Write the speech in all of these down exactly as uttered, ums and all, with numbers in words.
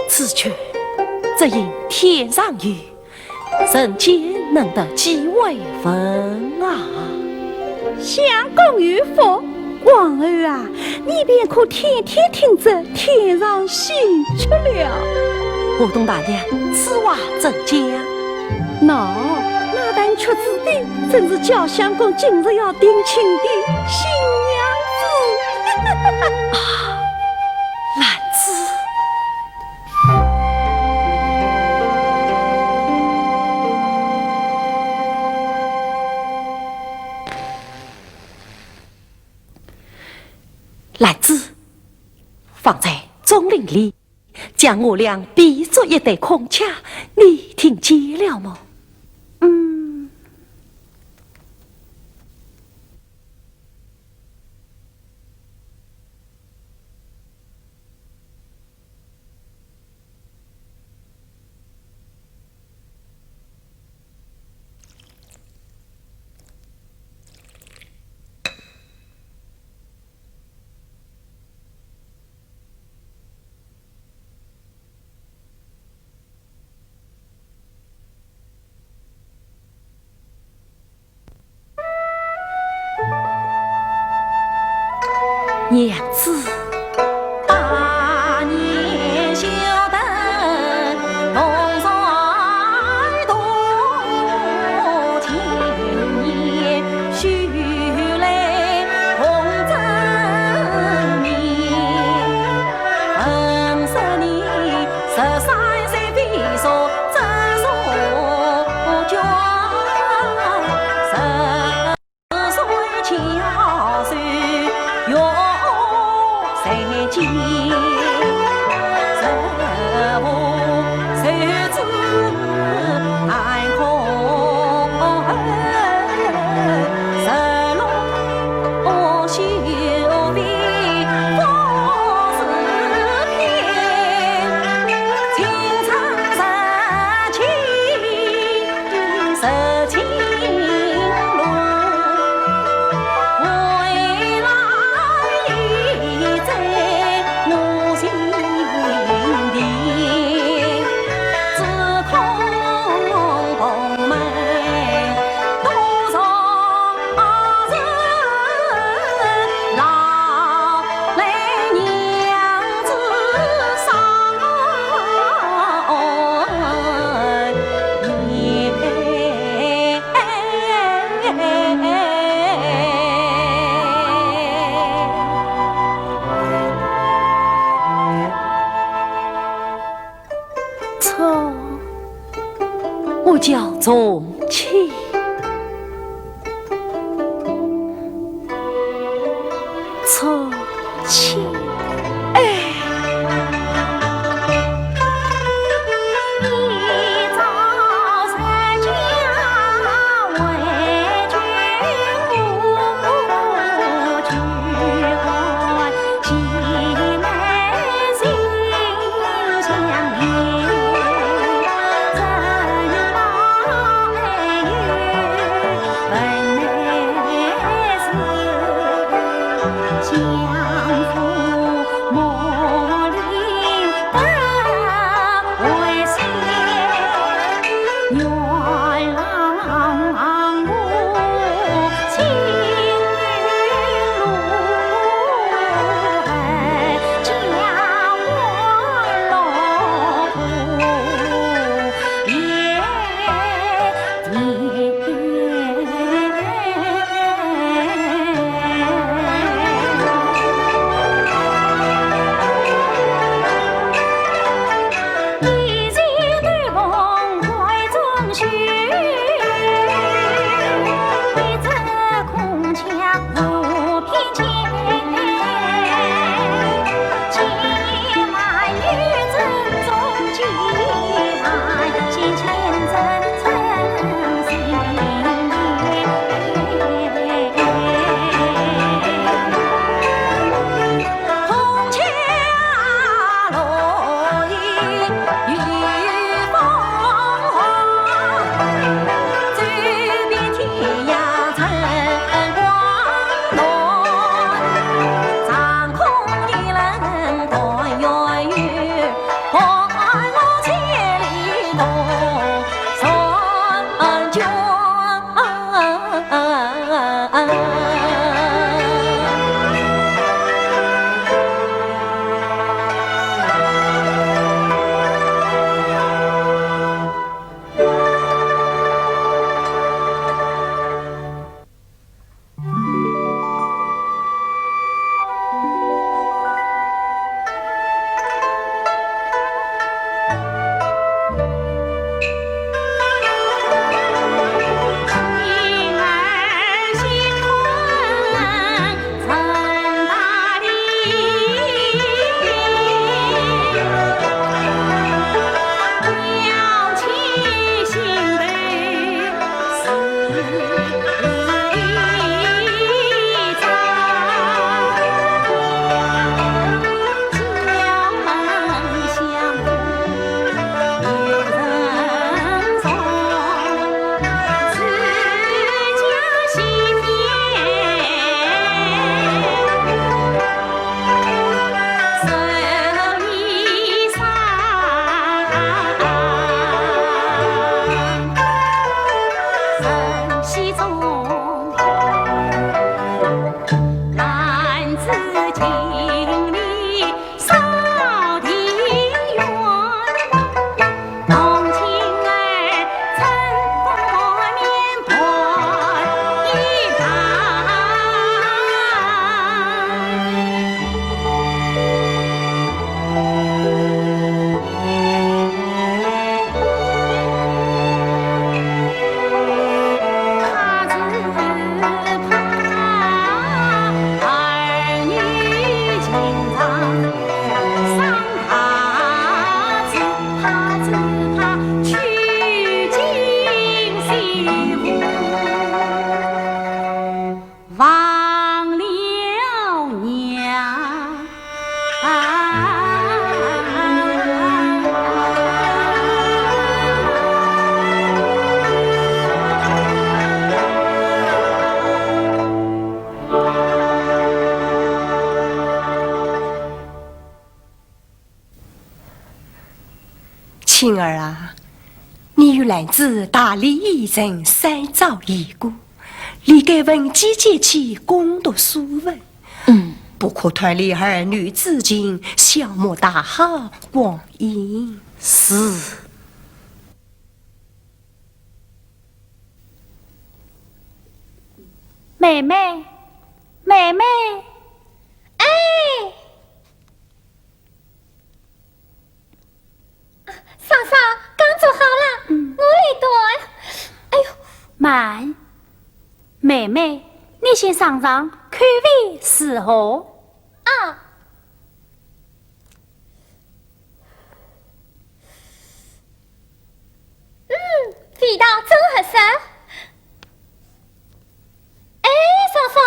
此曲只应天上有，人间能得几回闻啊？相公有福，王后啊，你便可天天听这天上喜曲了。河东大娘，此话怎讲？喏，那段曲子的正是叫相公今日要定亲的新娘子。啊，兰子。兰子，方才钟灵里 将我俩比作一对孔雀，你听见了么？嗯。娘子。 错，我叫重启。重启。哎。青儿啊，你与兰子大理已成，三朝已过，理该闻鸡节去攻读书文。嗯。不可断了儿女之情，消磨大好光阴。是。妹妹，妹妹。哎。 嫂嫂，刚做好了，嗯。我来端。哎呦，慢，妹妹，你先尝尝口味如何？啊。嗯，味道真合适。 哎，嫂嫂，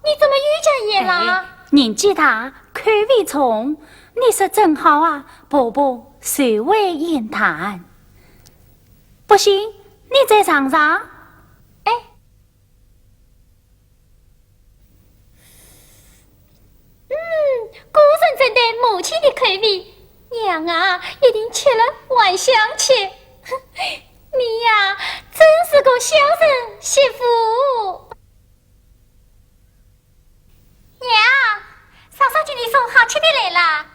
你怎么又加盐了？哎，年纪大，口味重，你说正好啊，婆婆谁会厌淡？不信，你再尝尝。哎。 嗯，果然正对母亲的口味。娘啊，一定吃了还想吃。哼，你呀，真是个孝顺媳妇。娘，嫂嫂给你送好吃的来了。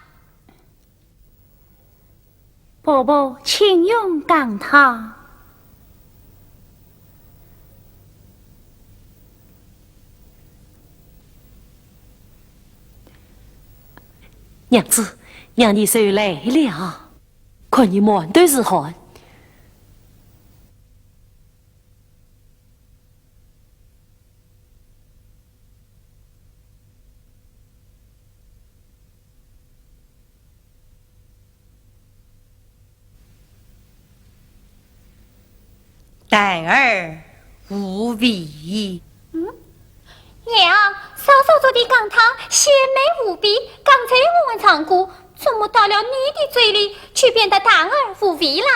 婆婆请用羹汤。娘子，娘，你受累了，看你满头是汗。 淡而无味。嗯，娘，嫂嫂做的羹汤鲜美无比，刚才我还尝过，怎么到了你的嘴里却变得淡而无味了？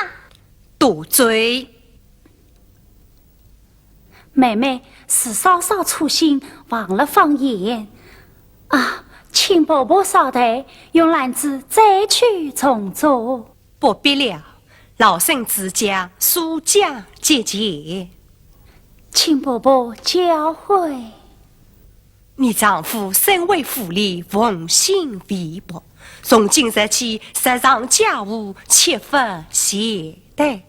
多嘴。 妹妹，是嫂嫂粗心，忘了放盐。啊，请婆婆稍待，用篮子再去重做。不必了，老身自家，速将即全。请婆婆教诲。你丈夫身为府里奉心微薄，从今日起，日常家务，切勿懈怠。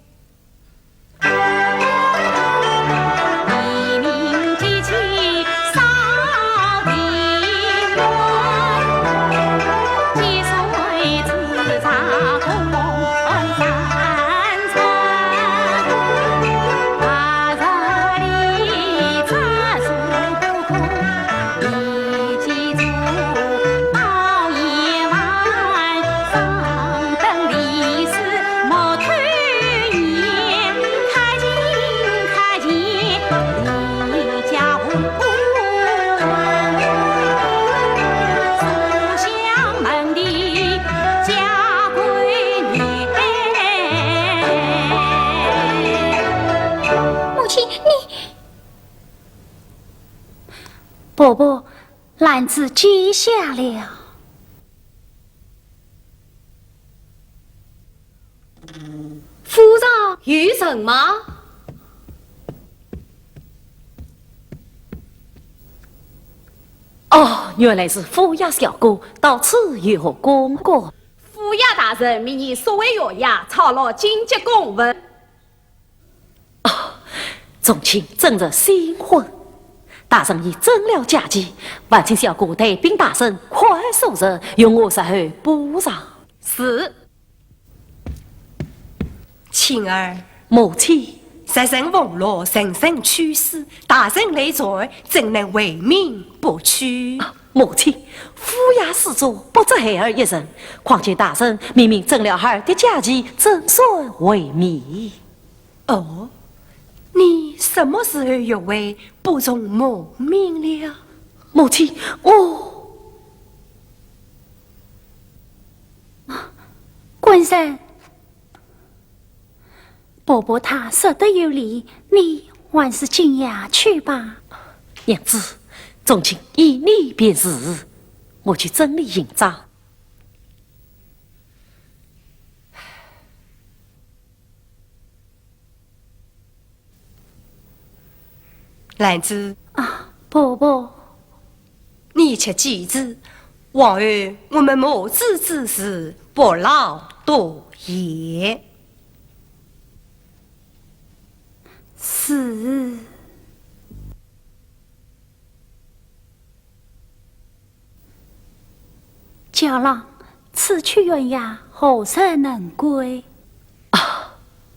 母亲，你……婆婆， 篮子记下了。府上有人吗？哦，原来是府衙小哥，到此有何公干？府衙大人命你速回县衙，抄录紧急公文。 哦，众卿真是心昏。大人已征了甲级，还请小哥带兵大人快速入，容我日后补上。是。青儿。母亲。日辰风落，人人去世，大人累累，怎能为民不屈？啊，母亲，府衙事做，不止孩儿一人，况且大人明明征了孩儿的甲级，怎算为民？ 哦，你什么时候学会不从母命了？母亲，哦。官人，伯伯他说得有理，你还是今夜去吧。娘子，从今依你便是，我去整理行装。兰芝。啊，婆婆。你且记住，往后我们母子之事不劳多言。是。 娇郎，此去远呀，何时能归？啊，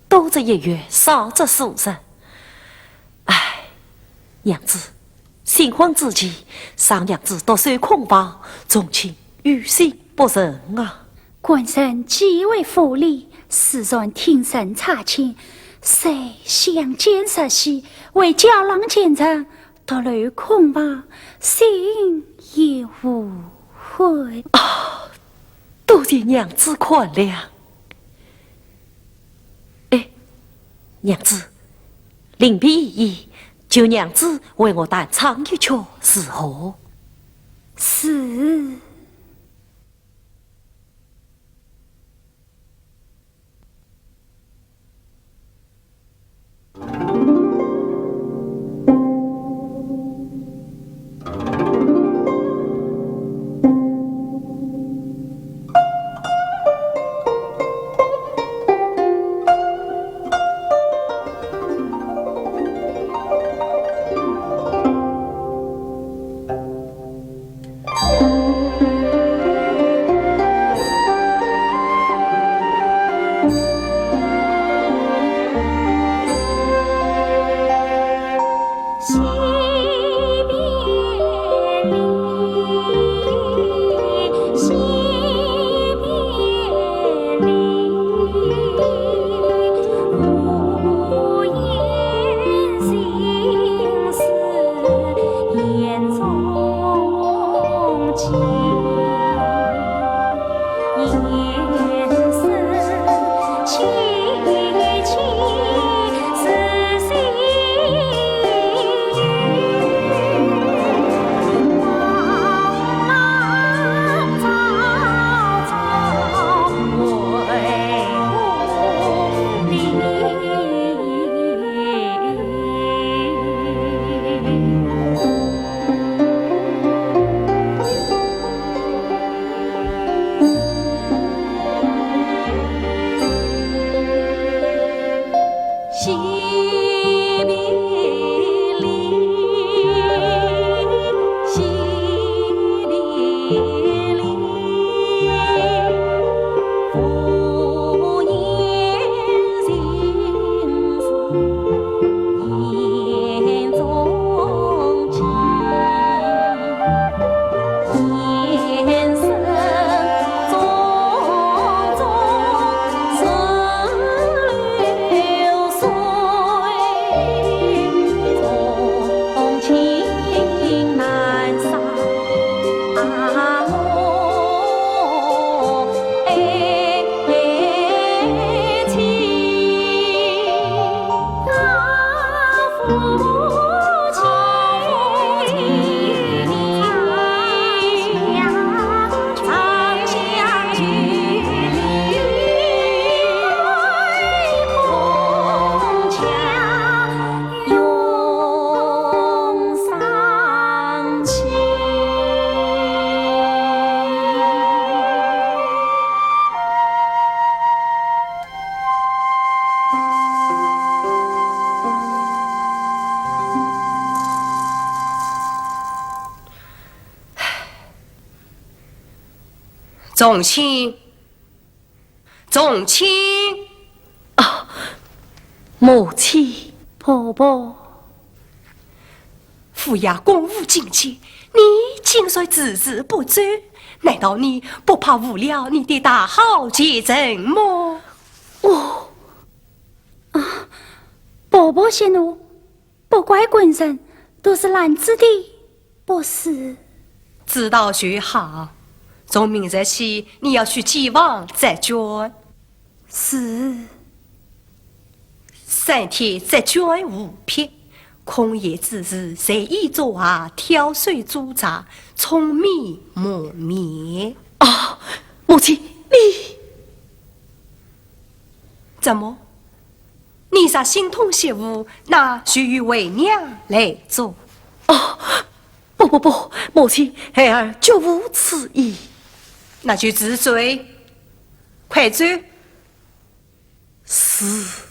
多则一月，少则数日。唉，娘子，新婚之期，让娘子独守空房，从前有心不成啊。官人既为府里，自然听人差遣，谁想见日喜，为娇郎前程， 独留空房，心也无悔。啊，多谢娘子宽谅。哎，娘子，临别一役，求娘子为我弹唱一曲，如何？是。 重亲，重亲。啊，母亲。婆婆。府衙公务紧急，你竟然迟迟不奏，难道你不怕误了你的大好前程么？我……啊，婆婆息怒， 不怪官人，都是兰芝的不是。知道就好。从明日起，你要去寄往职捐。是。三天职捐无批，空闲之时，随意做下，挑水煮茶，聪明磨面。啊，母亲，你……怎么？你若心痛惜父，那就由为娘来做。哦，不不不，母亲，孩儿绝无此意。那就住嘴，快走。是。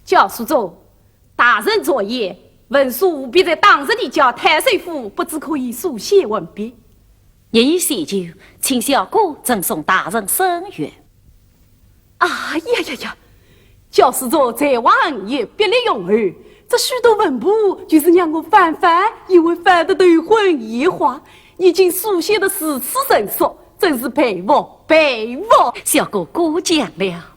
教书中，大人作业，文书务必在当日提交太守府，不知可以速写完毕。日已西秋，请小哥赠送大人参閱。啊呀呀呀！教书中才华横溢，笔力雄厚，这许多文部，就是让我翻翻，也会翻得头昏眼花。你竟书写得如此成熟，真是佩服，佩服！小哥过奖了。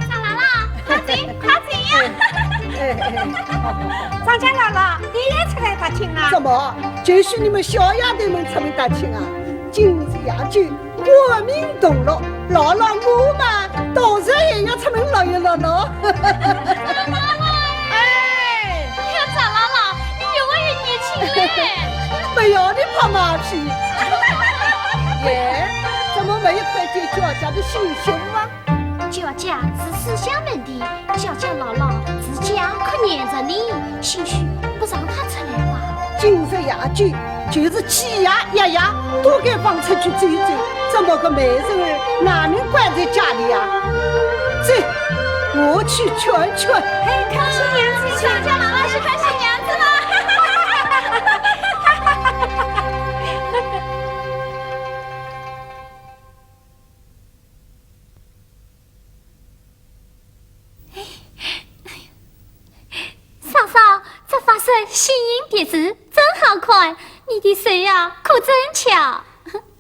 张郎朗，快请，快请呀！张家郎朗，你也出来踏青啊？怎么，就许你们小丫头们出门踏青啊？今日夜酒， 官民同乐，老老我嘛，当然也要出门乐一乐喽。哎，张郎朗，你越来越年轻嘞。没有，你拍马屁。娇娇的心胸啊。娇娇是书香门第，娇娇老老自家可黏着你，兴许不让她出来吧。今日夜久，就是欺压爷爷，都该放出去走走，这么个美人儿，哪能关在家里呀？走，我去劝劝。哎，看新娘子，娇娇老老是看新娘子了。嫂嫂，这发色新颖别致，真好看。你的手呀，可真巧。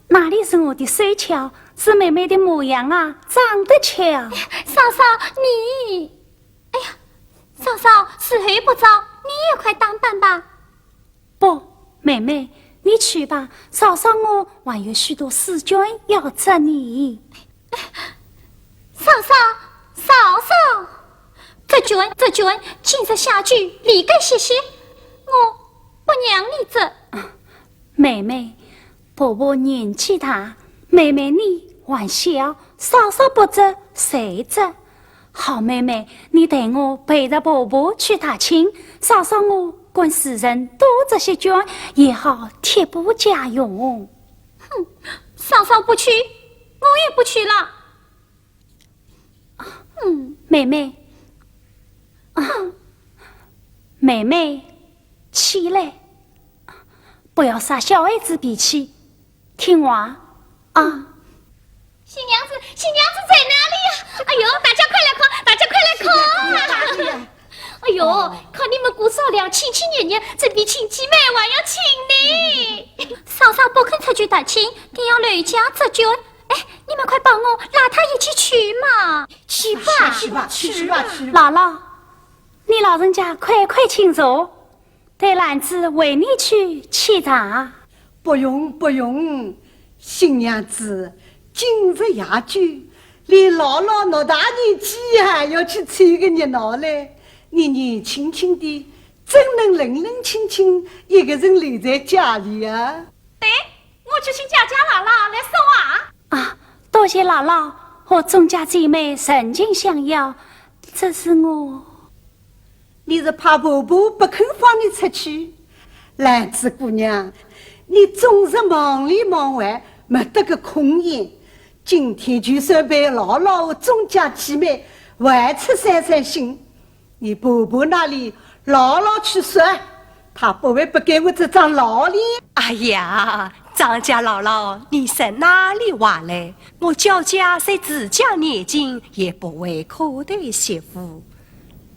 哪里是我的手巧，是妹妹的模样啊，长得巧。嫂嫂，你，哎呀，嫂嫂，时候不早，你也快打扮吧。 不，妹妹，你去吧，嫂嫂我还有许多试卷要着你。嫂嫂，嫂嫂，试卷，试卷，今日下卷，理该歇歇，我不让你试。妹妹，婆婆年纪大，妹妹你还小，嫂嫂不试，谁试？ 好妹妹，你待我陪着婆婆去踏青，嫂嫂我跟时辰多试些卷，也好贴补家用。哼，嫂嫂不去，我也不去了。嗯，妹妹，啊，妹妹，起来，不要耍小孩子脾气，听话啊。 新娘子，新娘子在哪里呀？哎呦，大家快来看，大家快来看啊！哎呦，看你们姑嫂俩亲亲热热，准备请姊妹还要请呢。嫂嫂不肯出去踏青，定要留家试卷。哎，你们快帮我拉她一起去嘛。去吧，去吧，去吧，去吧。姥姥，你老人家快快请坐。 待兰子为你去沏茶。不用，不用，新娘子，今日夜久，连老老偌大年纪还要去凑个热闹嘞。你年轻轻的，怎能冷冷清清一个人留在家里啊？哎，我去请姐姐姥姥来送啊。啊，多谢姥姥和众家姐妹盛情相邀，这是我 你是怕婆婆不肯放你出去？兰子姑娘，你总是忙里忙外，没得个空闲。今天就算陪老老和众家姐妹外出散散心，你婆婆那里老老去说，她不会不给我这张老脸。哎呀，张家老老，你说哪里话嘞？我娇家虽自家年轻，也不会苦待媳妇。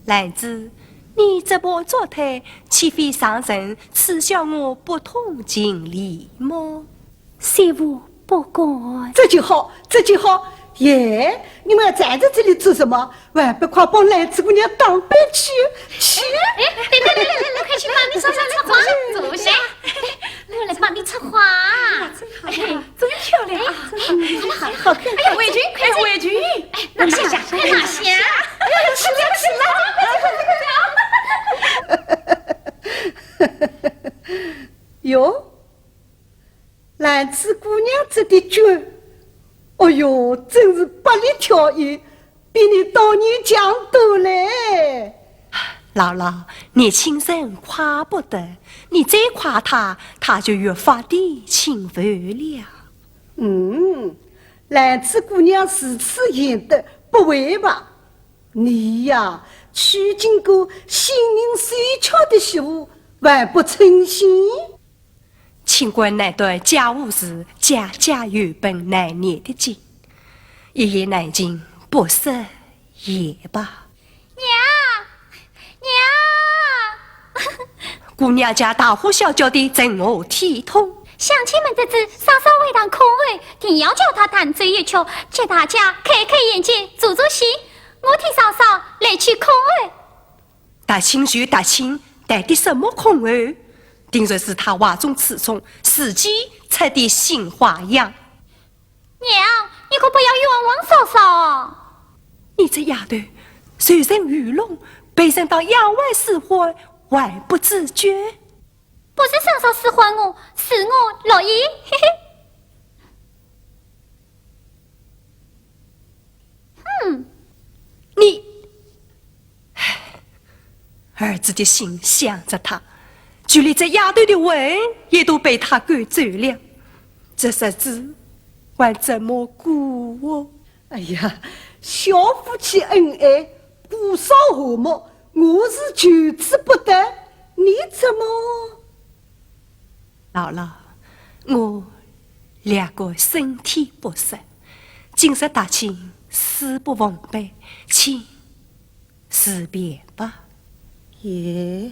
兰子，你这般作态，岂非上人耻笑我不通情理么？媳妇不敢。这就好，这就好。耶，你们站在这里做什么？还不快帮兰子姑娘打扮去，去！哎，来来来来来，快去帮你嫂嫂插花。坐下。来，我来帮你插花。哎，真漂亮啊！哎，好了好了好了，哎呀，围裙，哎，围裙，哎，拿下，快拿下！哎呀，吃了吃了！哟，兰子姑娘这点卷，哦哟，真是百里挑一， 比你当年强多嘞。老老，年轻人夸不得，你再夸她，她就越发的轻浮了。嗯，兰子姑娘如此贤德，不会吧？你呀，娶进个心灵手巧的媳妇，还不称心？ 清官难断家务事，家家有本难念的经，一言难尽，不说也罢。娘，娘！姑娘家大呼小叫的，成何体统？乡亲们得知嫂嫂为堂空回，定要叫她弹奏一曲，叫大家开开眼界，助助兴。我替嫂嫂来去空回。 踏青就踏青，谈的什么空儿？定然是她哗众取宠，自己出的新花样。娘，你可不要冤枉嫂嫂。你这丫头，受人愚弄，被人当丫鬟使唤，还不自觉？不是嫂嫂使唤我，是我乐意，嘿嘿。嗯，你，唉，儿子的心向着他，就连这丫头的魂也都被他赶走了，这日子还怎么过哦？哎呀，小夫妻恩爱，姑嫂和睦，我是求之不得，你怎么？ 姥姥，我略觉身体不适，今日踏青势不逢备，请自便吧。耶？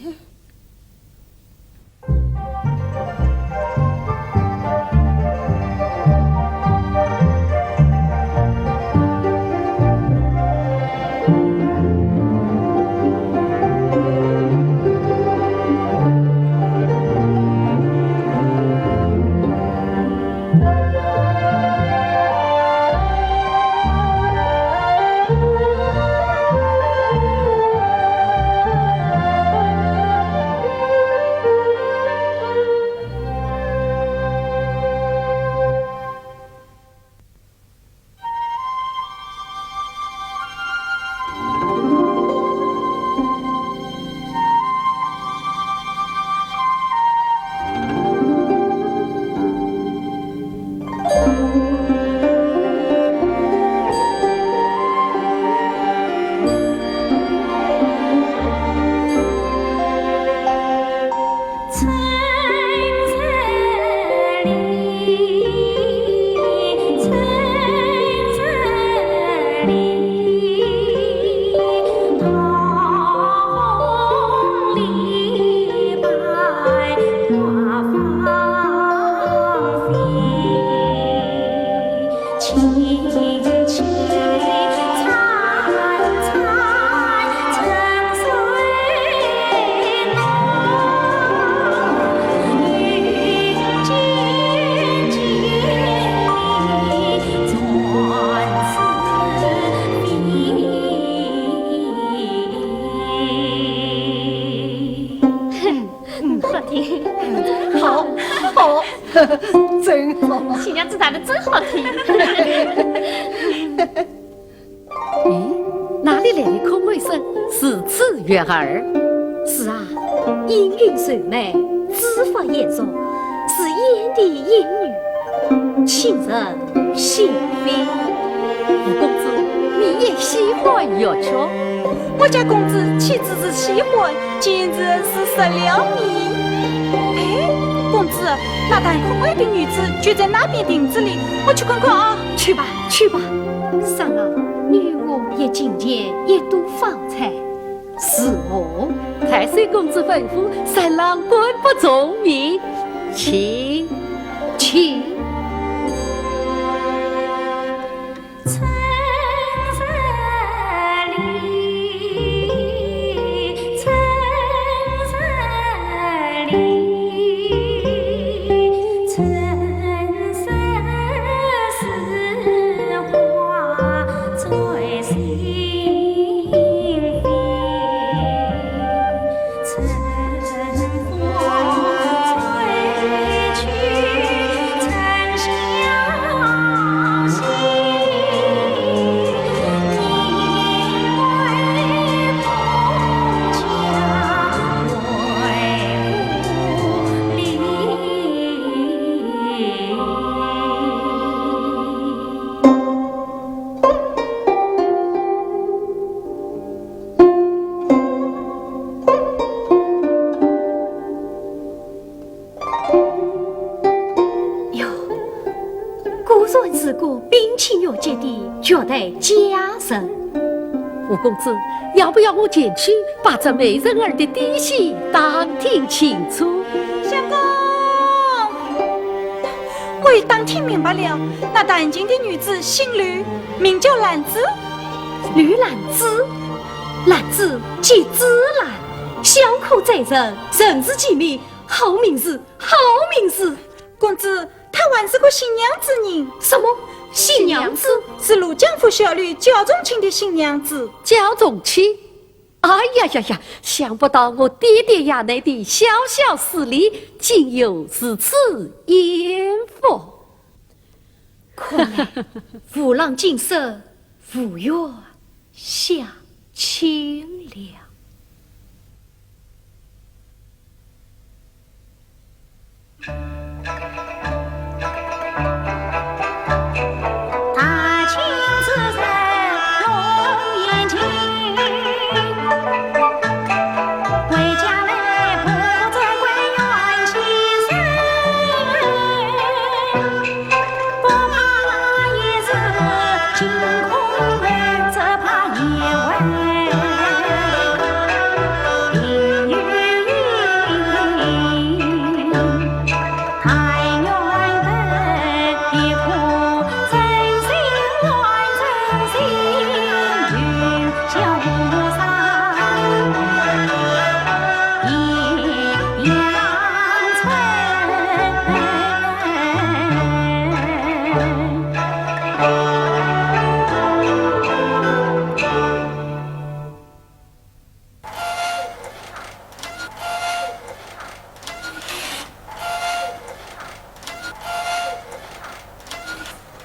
嗯，好听。好，好，真好。新娘子弹得真好听。咦，哪里来的空回声，如此悦耳？是啊，音韵柔美，指法圆融，是燕的音律，沁人心扉。吴公子，你也喜欢乐曲？我家公子岂止是喜欢， 简直是失了迷。哎，公子，那弹空箫的女子就在那边亭子里，我去看看啊。去吧，去吧。三郎，你我也觐见一睹芳采。是哦，太岁公子吩咐，三郎管不从命。请，请。哟，果然是个冰清玉洁的绝代佳人。吴公子，要不要我前去把这美人儿的底细打听清楚？相公，我已打听明白了，那弹琴的女子姓刘，名叫兰子。刘兰子？兰子即芷兰，小可在人，人字其名，好名字，好名字。公子，她还是个新娘子呢。什么？新娘子？是罗江府小刘焦仲卿的新娘子。焦仲卿？哎呀呀呀，想不到我爹爹衙内的小小势力，竟有如此眼福。看来，父郎今生无缘相见了。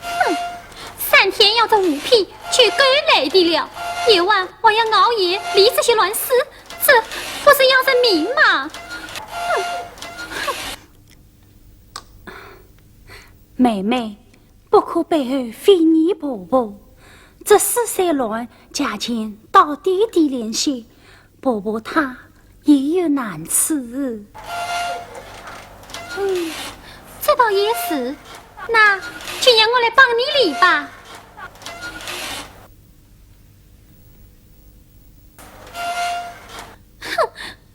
哼，三天要这五批就够来的了，夜晚还要熬夜理这些乱诗，这不是要人命吗？哼，哼。妹妹，不可背后非议婆婆，这诗虽乱，佳倩倒点点练习， 婆婆她也有难处。嗯，这倒也是，那就让我来帮你理吧。哼，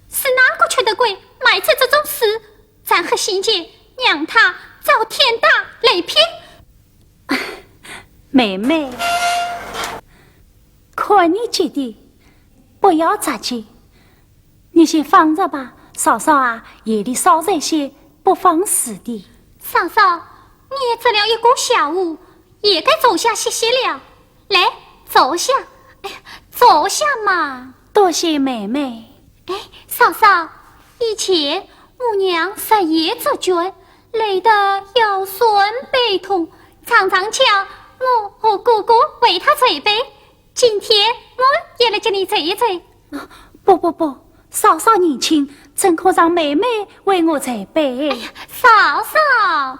是哪个缺德鬼卖出这种诗？咱黑心姐，让她遭天打雷劈！妹妹，看你急的， 不要着急，你先放着吧。嫂嫂啊，夜里少睡些，不妨事的。嫂嫂，你也着了一个下午，也该坐下歇歇了。来，坐下。哎呀，坐下嘛。多谢妹妹。哎，嫂嫂，以前我娘日夜作卷，累得腰酸背痛，常常叫我和哥哥为她捶背。 今天我也来给你捶一捶。啊，不不不，嫂嫂年轻，怎可让妹妹为我捶背？哎呀，嫂嫂，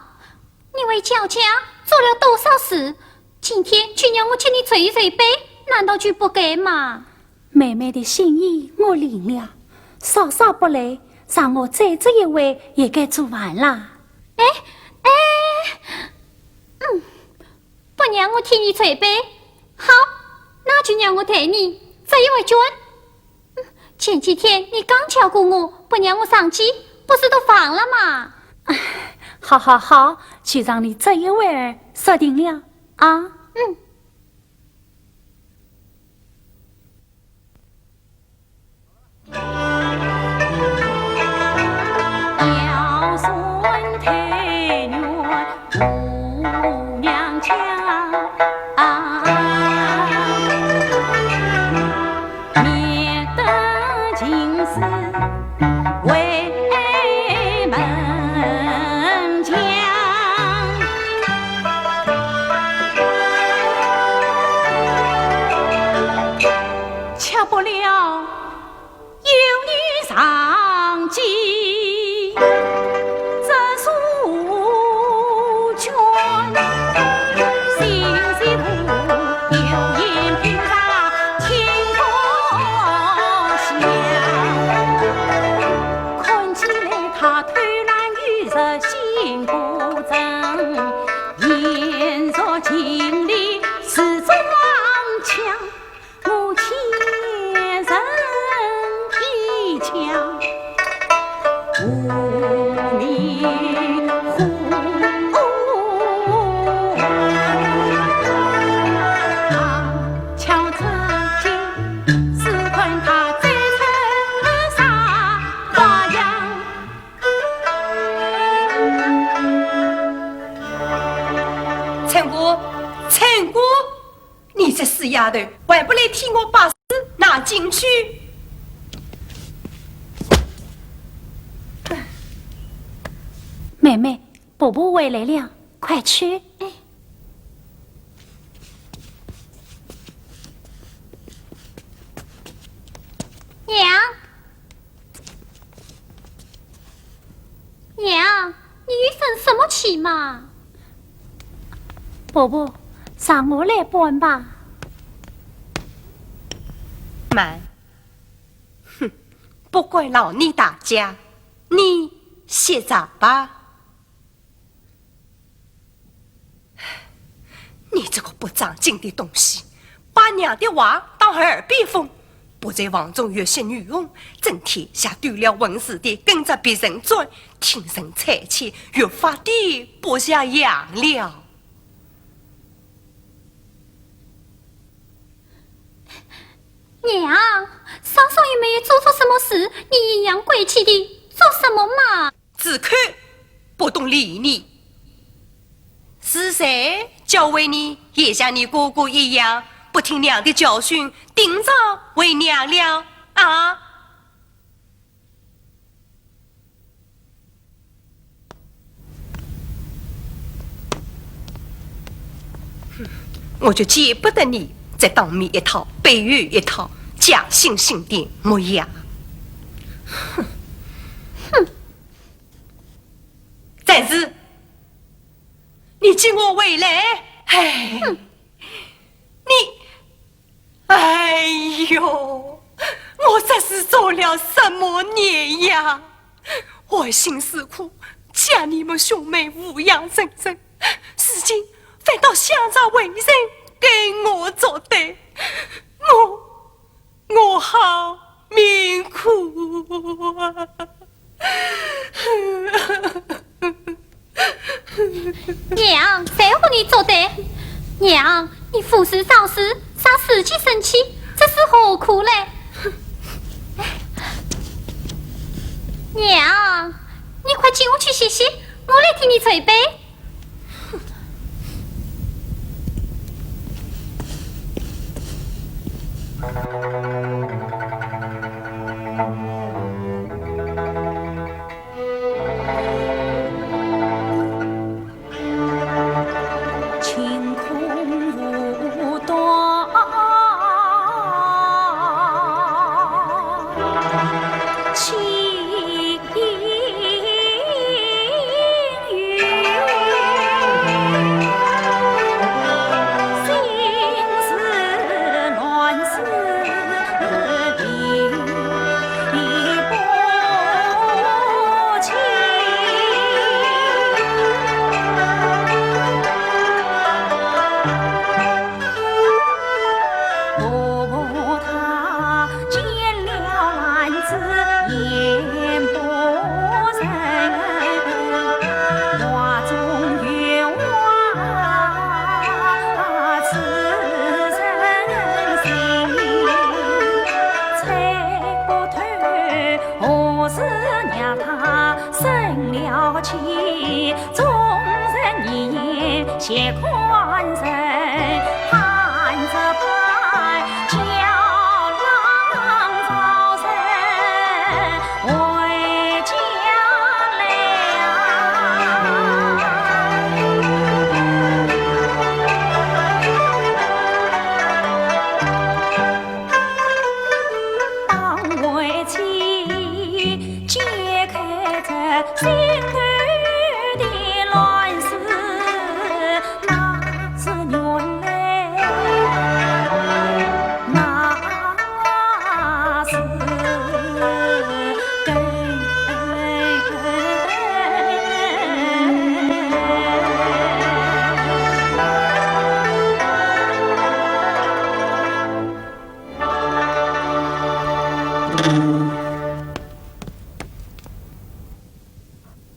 你为娇家做了多少事，今天就让我给你捶一捶背，难道就不该吗？妹妹的心意我领了，嫂嫂不累，让我捶这一回也该做完了。哎，哎，嗯， 不让我替你捶背，好，那就让我代你捶一回卷。嗯，前几天你刚叫过我，不让我上街，不是都忘了吗？哎，好好好，就让你这一回儿说定了啊。嗯。 吃不了。 有你上街，这书卷，新西路，有眼平常听不响。看起来他偷懒与热心不争，言说情理是装腔。 我欠人一腔无名火。巧这间，试看他再出啥花样。陈姑，陈姑。 你这死丫头，还不来替我把诗拿进去？妹妹，婆婆回来了，快去。哎。娘，娘，你又生什么气嘛？婆婆，让我来搬吧。慢，哼，不管劳你大家，你歇着吧。 你这个不长进的东西，把娘的话当耳边风，不在房中学些女红，整天像丢了魂似的跟着别人转，听人差遣，越发的不像样了。娘，嫂嫂又没有做错什么事，你阴阳怪气的做什么嘛？ 只看不懂礼义。是谁教会你也像你哥哥一样，不听娘的教训，顶撞为娘了啊？哼，我就见不得你在当面一套，背后一套，假惺惺的模样。哼，哼。 但是，你给我回来！哎，哼，你，哎呦，我这是做了什么孽呀？我辛辛苦苦将你们兄妹抚养成人，如今反倒相让为人跟我作对，我 我好命苦啊！娘，谁和你作对？娘，你服侍嫂子，惹自己生气，这是何苦嘞？娘，你快进屋去歇歇，我来替你捶背。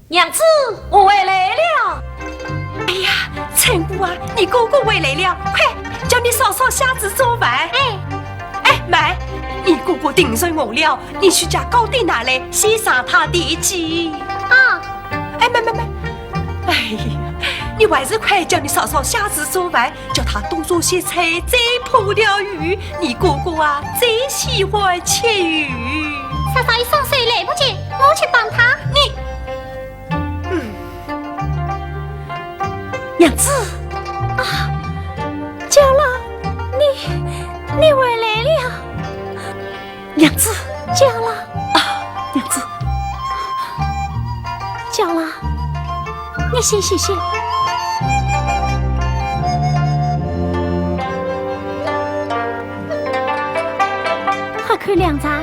娘子，我回来了。哎呀，春姑啊，你哥哥回来了，快，叫你嫂嫂下厨做饭。哎。哎，慢，你哥哥定神饿了，你去将糕点拿来，先尝尝甜气。啊。哎，慢慢慢。哎呀，你还是快叫你嫂嫂下厨做饭，叫她多做些菜，再烳条鱼。你哥哥啊，最喜欢吃鱼。嫂嫂一双手来不及，我去帮他。你，嗯。娘子。啊，娇郎，你，你回来了。娘子。家郎。啊，娘子。家郎，你歇歇歇。快看，两丈，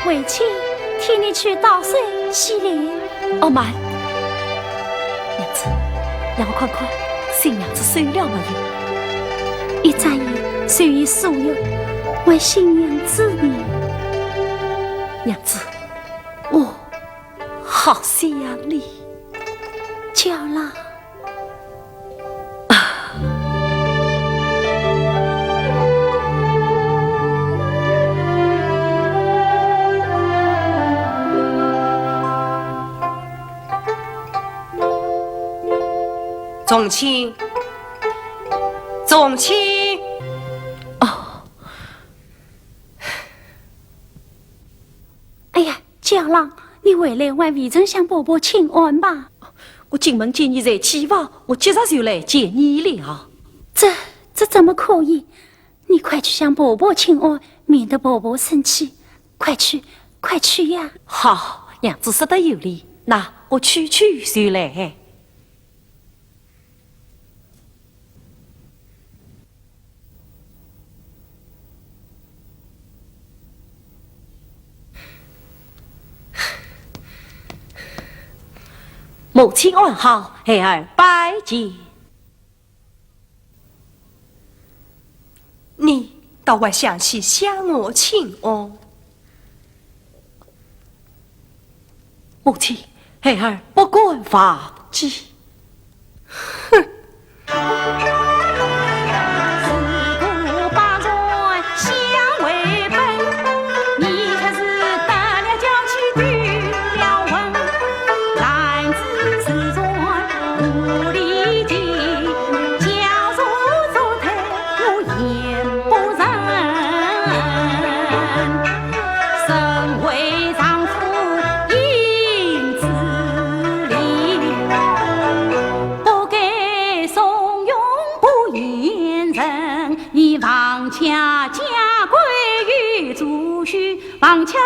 为妻替你去倒水洗脸。哦，慢。娘子，让我看看，新娘子睡了没有？一眨眼，睡意疏远，还新娘子呢。娘子，我好想你。家郎。 众卿，众卿。哦。哎呀， 家郎，你回来还未曾向婆婆请安吧？我进门见你在起房，我即日就来见你了。这，这怎么可以？你快去向婆婆请安，免得婆婆生气。快去，快去呀！好，娘子说得有理，那我去去就来。 母亲安好，孩儿拜见。你倒还想去向我请安？ 母亲，孩儿不敢忘记。哼！母亲。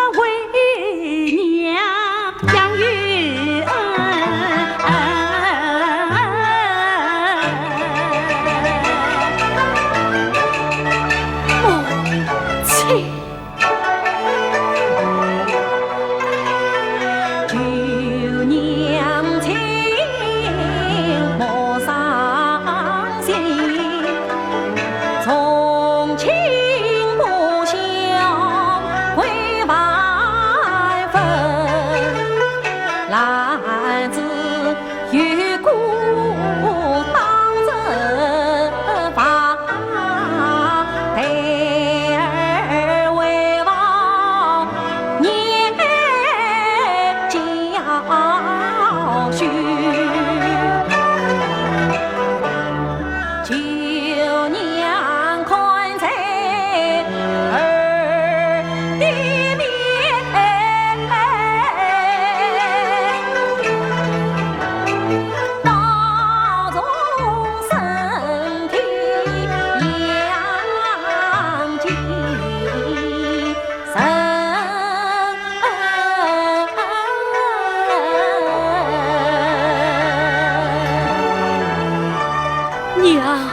娘。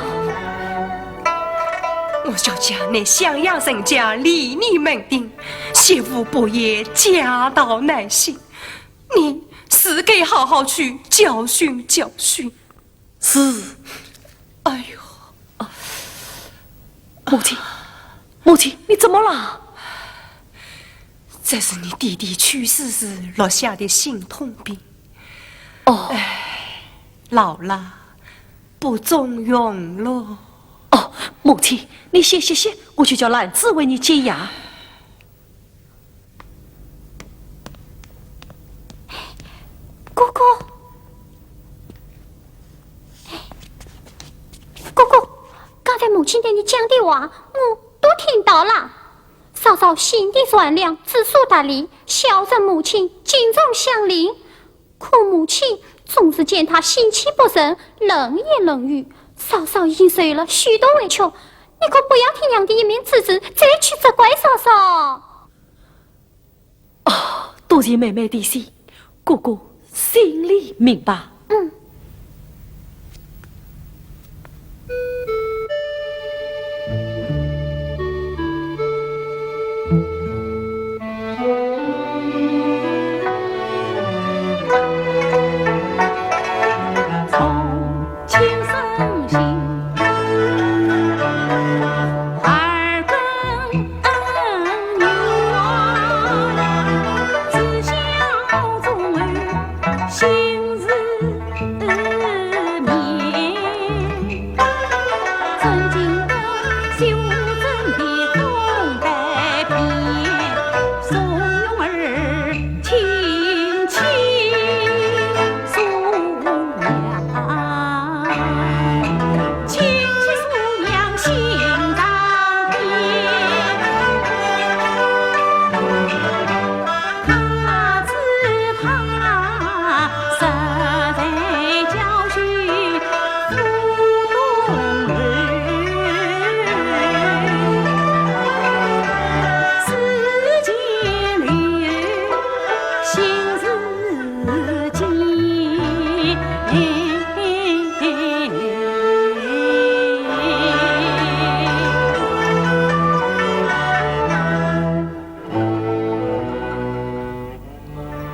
我小姐乃襄阳人家，礼义门庭，媳妇不言，家道难幸。 你自该好好去教训教训。是。哎呦，啊，母亲，母亲，你怎么了？这是你弟弟去世时落下的心痛病。哦。唉，老了，不中用了。哦，母亲，你歇歇歇，我去叫兰子为你煎药。 哥哥，哥哥，刚才母亲对你讲的话，我都听到了。嫂嫂心地善良，知书达理，孝顺母亲，尽忠乡邻。可母亲总是见她心气不顺，冷言冷语。嫂嫂已经受了许多委屈，你可不要听娘的一面之词，再去责怪嫂嫂。多谢妹妹提醒，哥哥心里明白。嗯。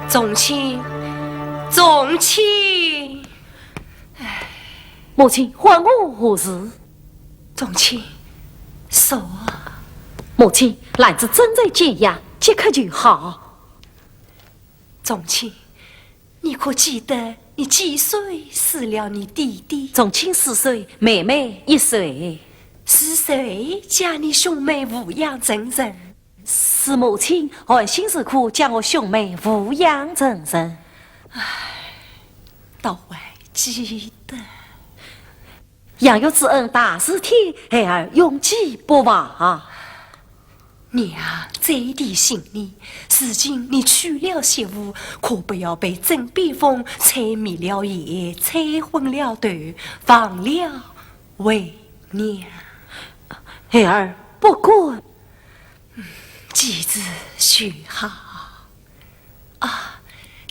宗卿，宗卿。母亲，唤我何事？宗卿，说啊。母亲，兰子正在静养，即刻就好。宗卿，你可记得你几岁死了你爹爹？宗卿四岁，妹妹一岁。是谁将你兄妹抚养成人？ 是母亲寒心之苦，将我兄妹抚养成人。唉，倒还记得。养育之恩大似天，孩儿永记不忘。娘最提醒你，如今你娶了媳妇，可不要被枕边风吹迷了眼，吹昏了头，忘了为娘。孩儿不敢。 记住就好。啊，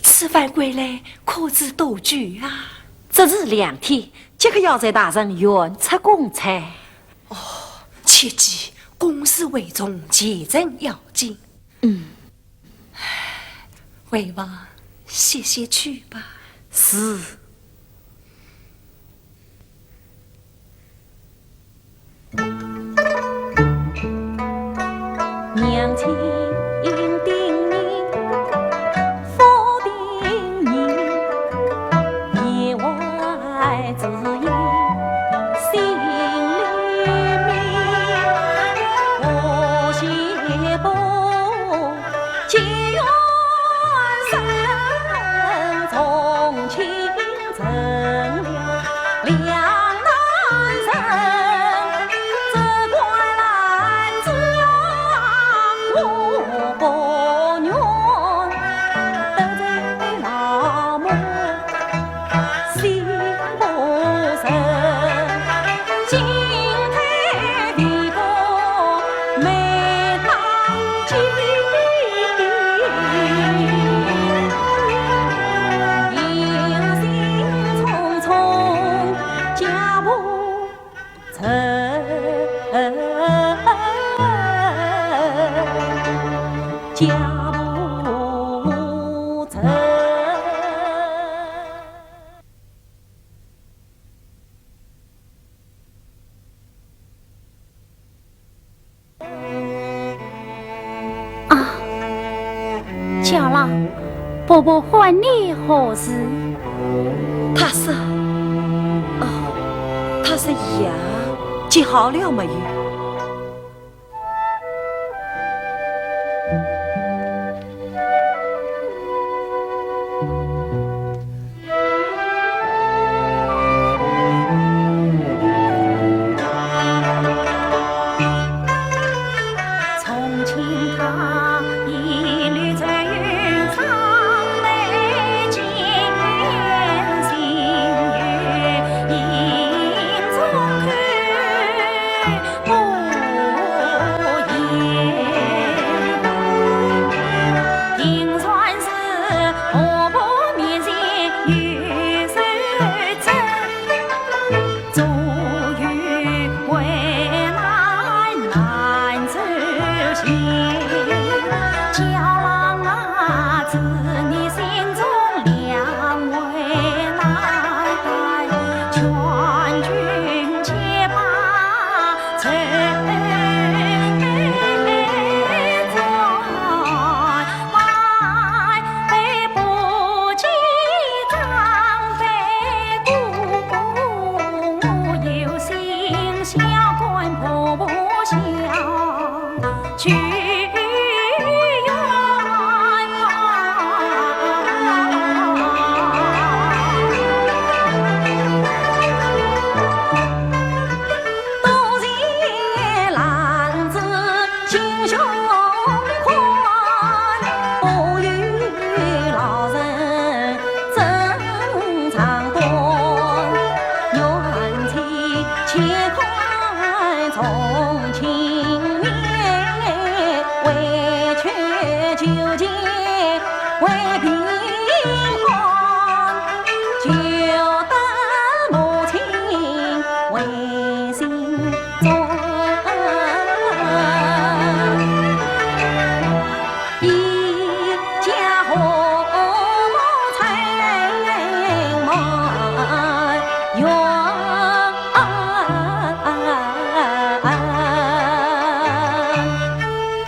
此番归来可知多久啊？只是两天，即刻要在大人远出公差。哦，切记，公事为重，前程要紧。嗯。唉，回房歇歇去吧。是。 娘亲叮咛，勿停疑，言外之意，心里明。何须不解冤深，从前 成了两难人，只怪男子啊，我不愿得罪老母心不仁。 啊，娇郎，伯伯唤你何事？他说，哦，他说药结好了没有？ 从前他一路走上南京，心有隐衷口。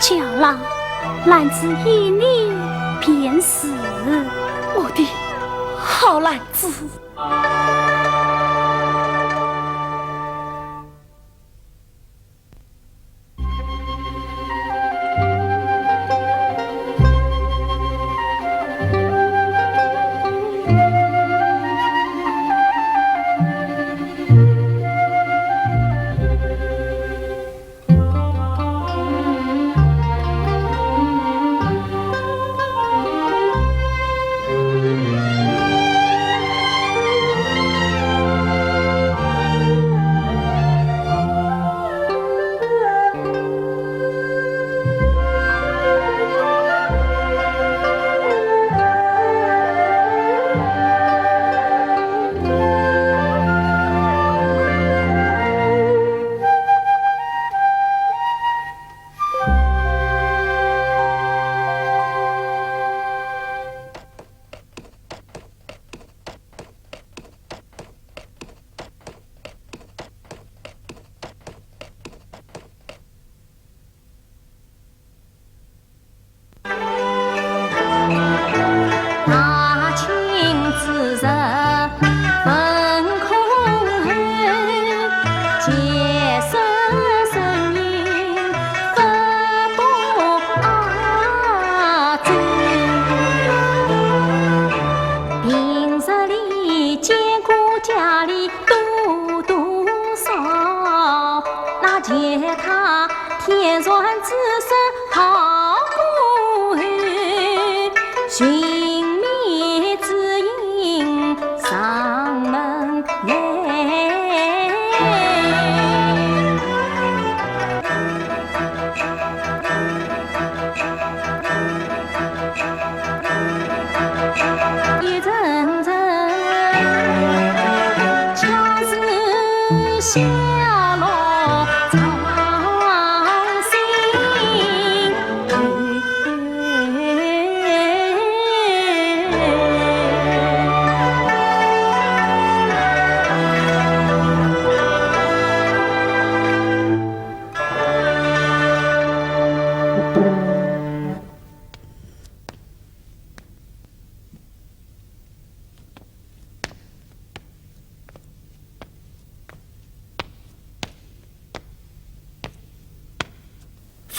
娇郎，兰子依你便是。我的好兰子。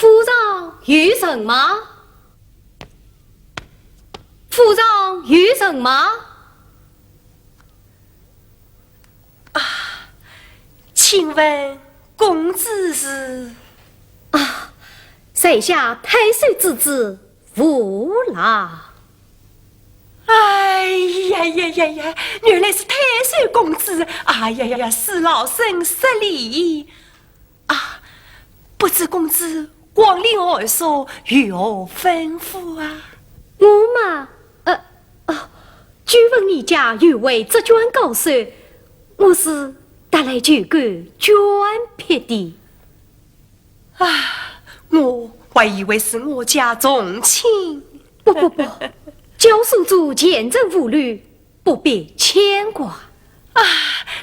府上有人吗？府上有人吗？啊，请问公子是？啊，在下太守之子 无啦。哎呀呀呀呀，原来是太守公子！哎呀呀呀，恕老身失礼。啊，不知公子光临寒舍，有何吩咐啊？我嘛，呃，哦，久闻你家有位折卷高手，我是特来求购卷屉的。 啊，我还以为是我家重亲。不不不，教书主前程无虑，不必牵挂。啊，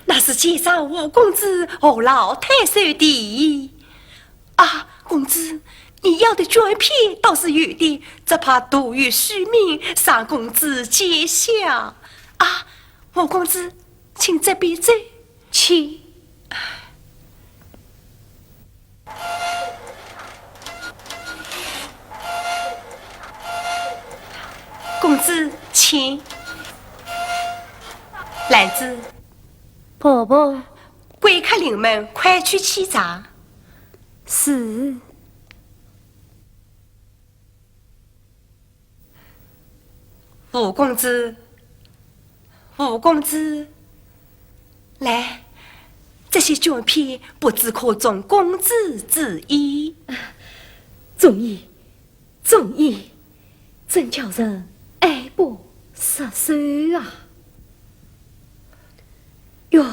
那是借赏吴公子和老太守的。啊，公子，你要的卷屉倒是有的，只怕徒有虚名，让公子揭晓。啊，吴公子，请这边坐。请。 公子，请。兰子。婆婆。贵客临门，快去沏茶。是。 吴公子，吴公子，来，这些卷屉不知可中公子之意？中意，中意，真叫人爱不释手啊！哟，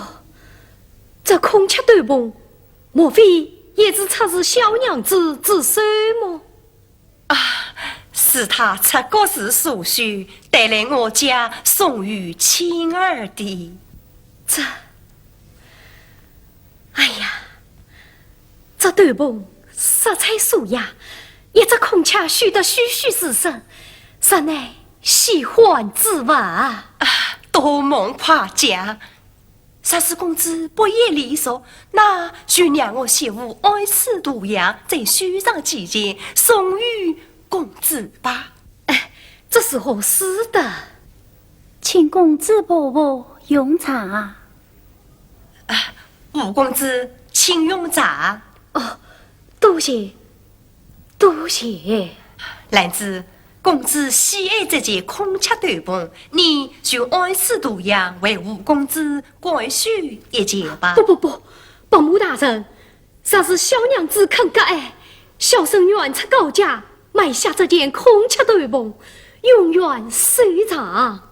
这孔雀斗篷，莫非也是出自小娘子之手么？啊，是她出国时所绣，带来我家送与青儿的。这，哎呀， 这斗篷色彩素雅，一只孔雀绣得栩栩如生，实乃稀罕之物啊！啊，多蒙夸奖。若是公子不厌礼数，那就让我写幅爱诗图样，再绣上几件，送与公子吧。哎，这是合适的。请公子婆婆用茶。 啊，吴公子，请用茶。哦，多谢，多谢。兰子，公子喜爱这件孔雀斗篷，你就爱诗图样为吴公子改绣一件吧。不不不，伯母大人，若是小娘子肯割爱，小生愿出高价买下这件孔雀斗篷，永远收藏。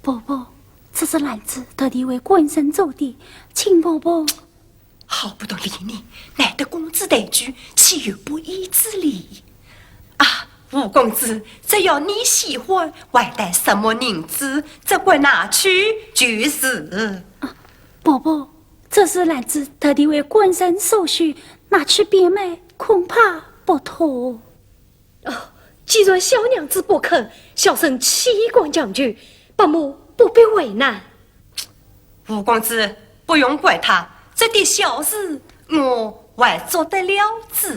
婆婆，这是兰子特地为官人做的，请婆婆。好不得理你，难得公子抬举，岂有不依之理？啊，吴公子，只要你喜欢，还带什么银子，只管拿去就是。啊，婆婆，这是兰子特地为官人所绣，拿去变卖，恐怕不妥。 哦，既然小娘子不肯，小生岂敢强求，伯母不必为难。吴公子，不用怪她，这点小事我还做得了主。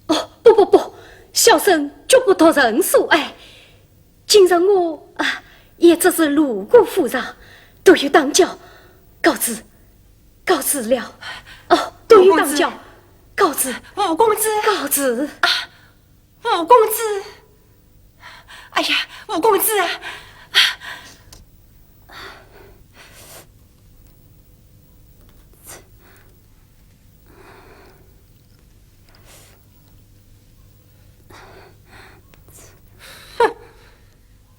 哦，不不不，小生绝不托人所爱。今日我啊，也只是路过府上，多有打搅，告辞，告辞了。哦，多有打搅，吴公子。告辞。吴公子。告辞。啊， 吴公子，哎呀，吴公子啊！哼，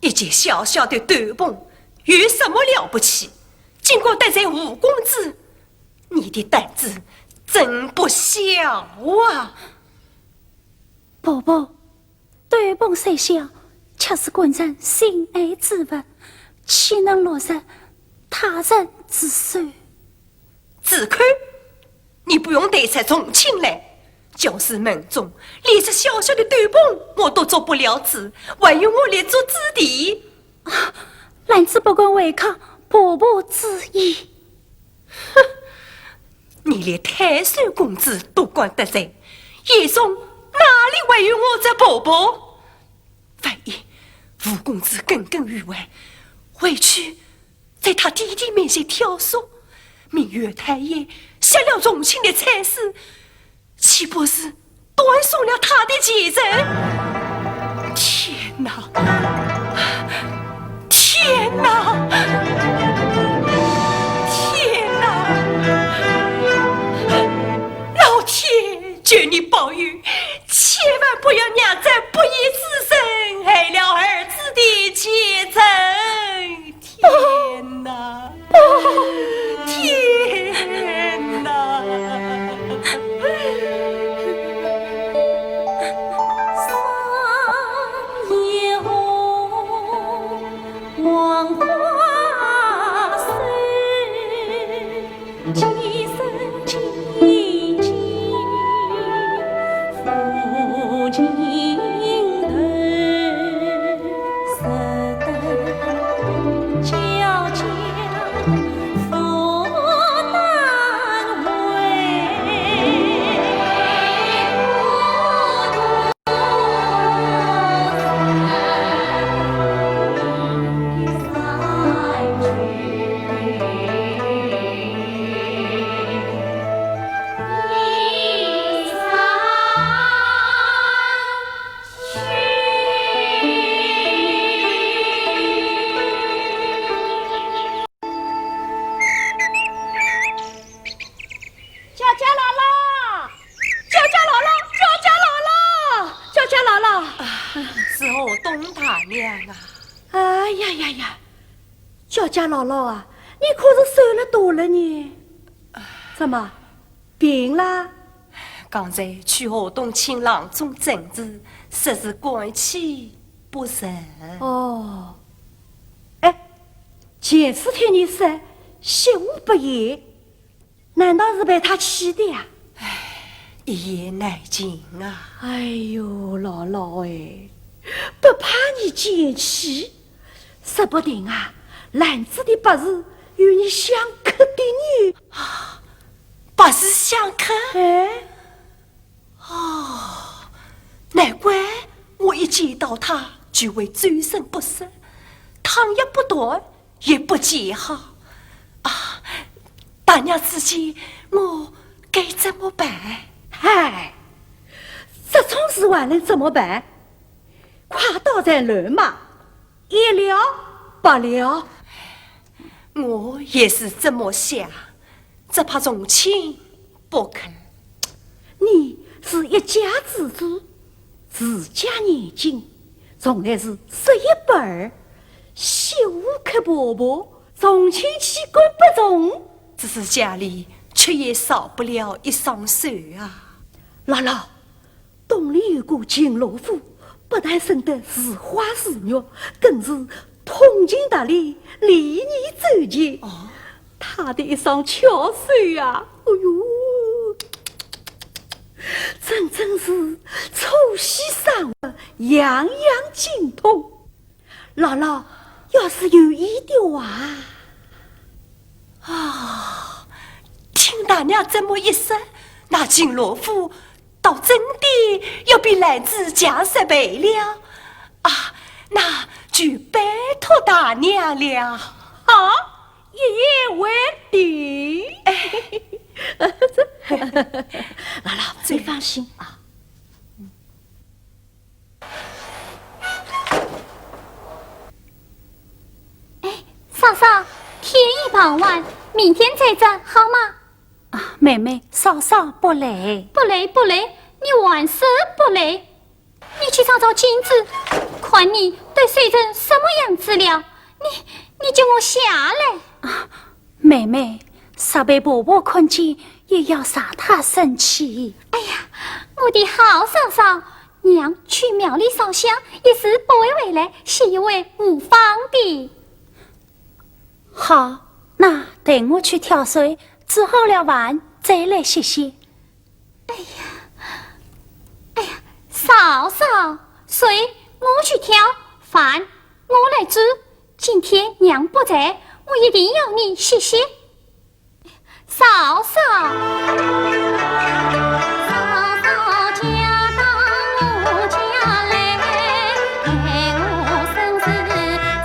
一件小小的斗篷，有什么了不起？竟敢得罪吴公子，你的胆子真不小啊！ 婆婆，斗篷虽小，却是官人心爱之物，岂能落入他人之手？住口！你不用带出重庆来，就是门中，连这小小的斗篷我都做不了主，还要我来做主的？啊，兰子不敢违抗婆婆之意。 哼，你连太守公子都敢得罪，眼中哪里还有我这婆婆？万一吴公子耿耿于怀，回去在他爹爹面前挑唆，命县太爷杀了重庆的蔡氏，岂不是 断送了他的前程。天哪！天哪！天哪！老天，求你保佑，千万不要让这不义之人害了儿子的前程。 天哪！天哪！啦，是河东大娘啊。哎呀呀呀，叫家老老啊，你可是瘦了多了呢。怎么，病啦？刚才去河东请郎中诊治，说是肝气不顺。哦，哎，前世听你说，媳妇不言， 难道是被他气的呀？唉，一言难尽啊。哎呦，老老哎，不怕你见气，说不定啊，兰子的八字与你相克的呢。啊，八字相克？哎，哦，难怪我一见到他就会周身不适，躺也不动， 也不见好。啊，大娘子见，我该怎么办？嗨，这种事还能怎么办？快刀斩乱麻，一了百了。我也是这么想，只怕从轻 不肯。你是一家之主，治家严谨，从来是说一不二，媳妇克婆婆，重情轻管不重。只是家里却也少不了一双手啊。老老， 东里有个秦罗府，不但生得如花似玉，更是通情达理，礼义周全。哦。他的一双巧手啊，哎呦，真正是促膝上额，样样精通。 老老，要是有意的话。啊，听大娘这么一说，那秦罗府倒真的要比兰子强十倍了。啊，那就拜托大娘了。好，一言为定。哎。老老，你放心啊。 哎，嫂嫂，天已傍晚，明天再战好吗？啊，妹妹，嫂嫂不累。不累，不累，你还说不累？你去照照镜子，看你都瘦成什么样子了，你，你叫我下来。啊，妹妹，若被婆婆看见，也要惹她生气。哎呀，我的好嫂嫂， 娘去庙里烧香，一时不会回来，歇一会无妨的。好，那待我去挑水，煮好了饭再来歇歇。哎呀，哎呀，嫂嫂，水我去挑，饭我来煮。今天娘不在，我一定要你歇歇。 嫂嫂。嫂嫂嫁到我家来，待我甚是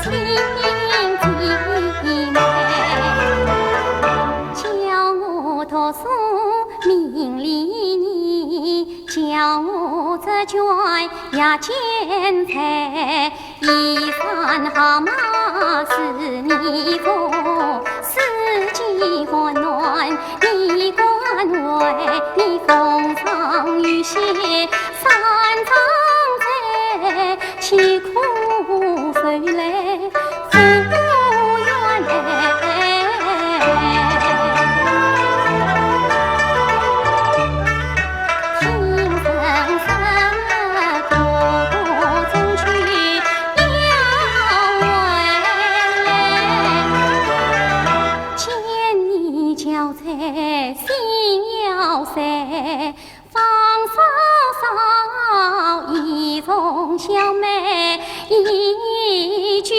尽尽美。教我读书明理义，教我这卷也见才。 衣衫好码是你服，四季寒暖你管围，你风霜雨雪三藏在，岂可谁来 方嫂嫂，一从小妹一句。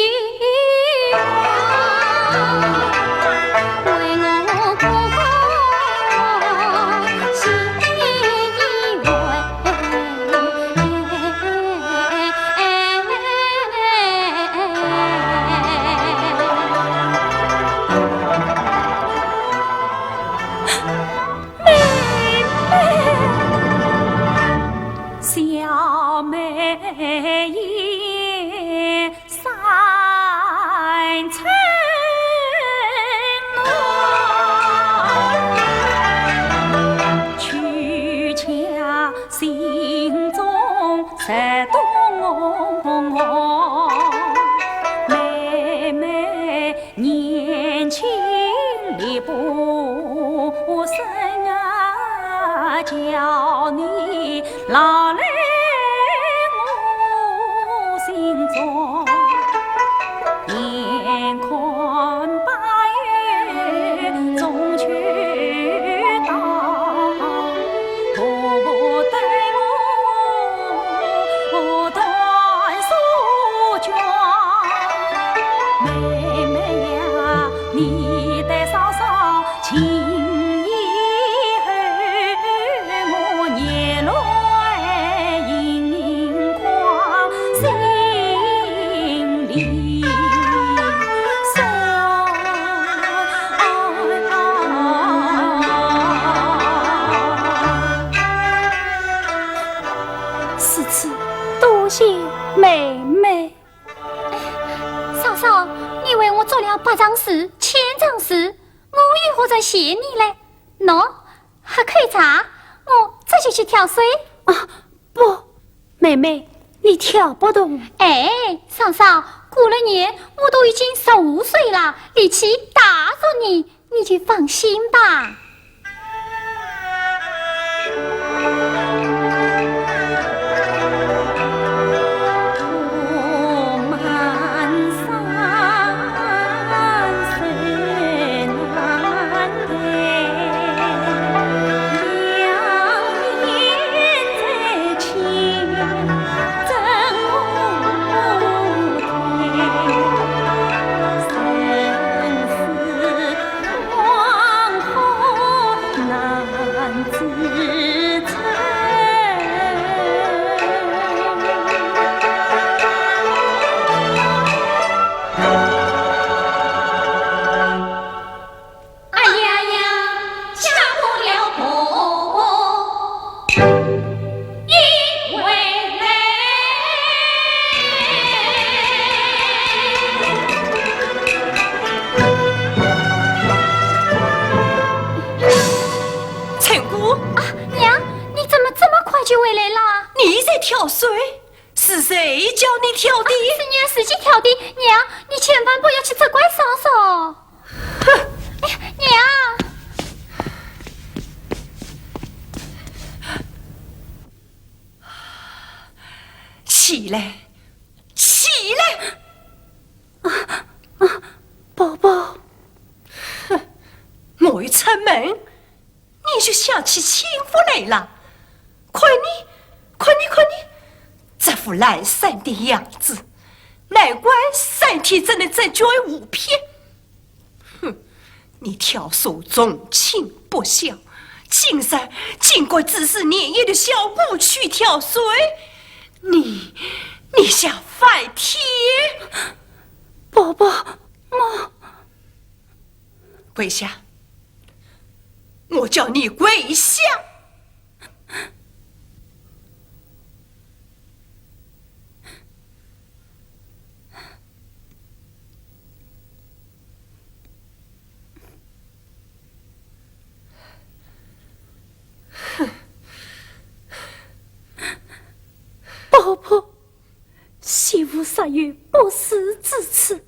才懂我，妹妹年轻力不生啊，叫你老来我心中。眼看八月中秋到， 如此多谢妹妹。嫂嫂，你为我做了百桩事、千桩事，我又何曾谢你嘞？喏，喝口茶，我这就去挑水。啊，不，妹妹，你挑不动。哎，嫂嫂，过了年我都已经十五岁了，力气大着呢， 你就放心吧。哎呀呀，家破了婆，因为爱。陈姑。啊，娘，你怎么这么快就回来了？你在挑水？ 是谁叫你挑的？啊，是娘自己挑的。娘，你千万不要去责怪嫂嫂。哼！哎呀，娘！起来，起来！啊，啊，婆婆。哼，我一出门， 你就想起亲夫来了？看你，看你，看你，这副懒散的样子，难怪三天之内整整五篇。哼，你挑唆重亲不孝，今日竟敢指使年幼的小姑去挑水，你，你想反天？婆婆，我…… 跪下！我叫你跪下！哼！婆婆， 媳妇实有不是之处，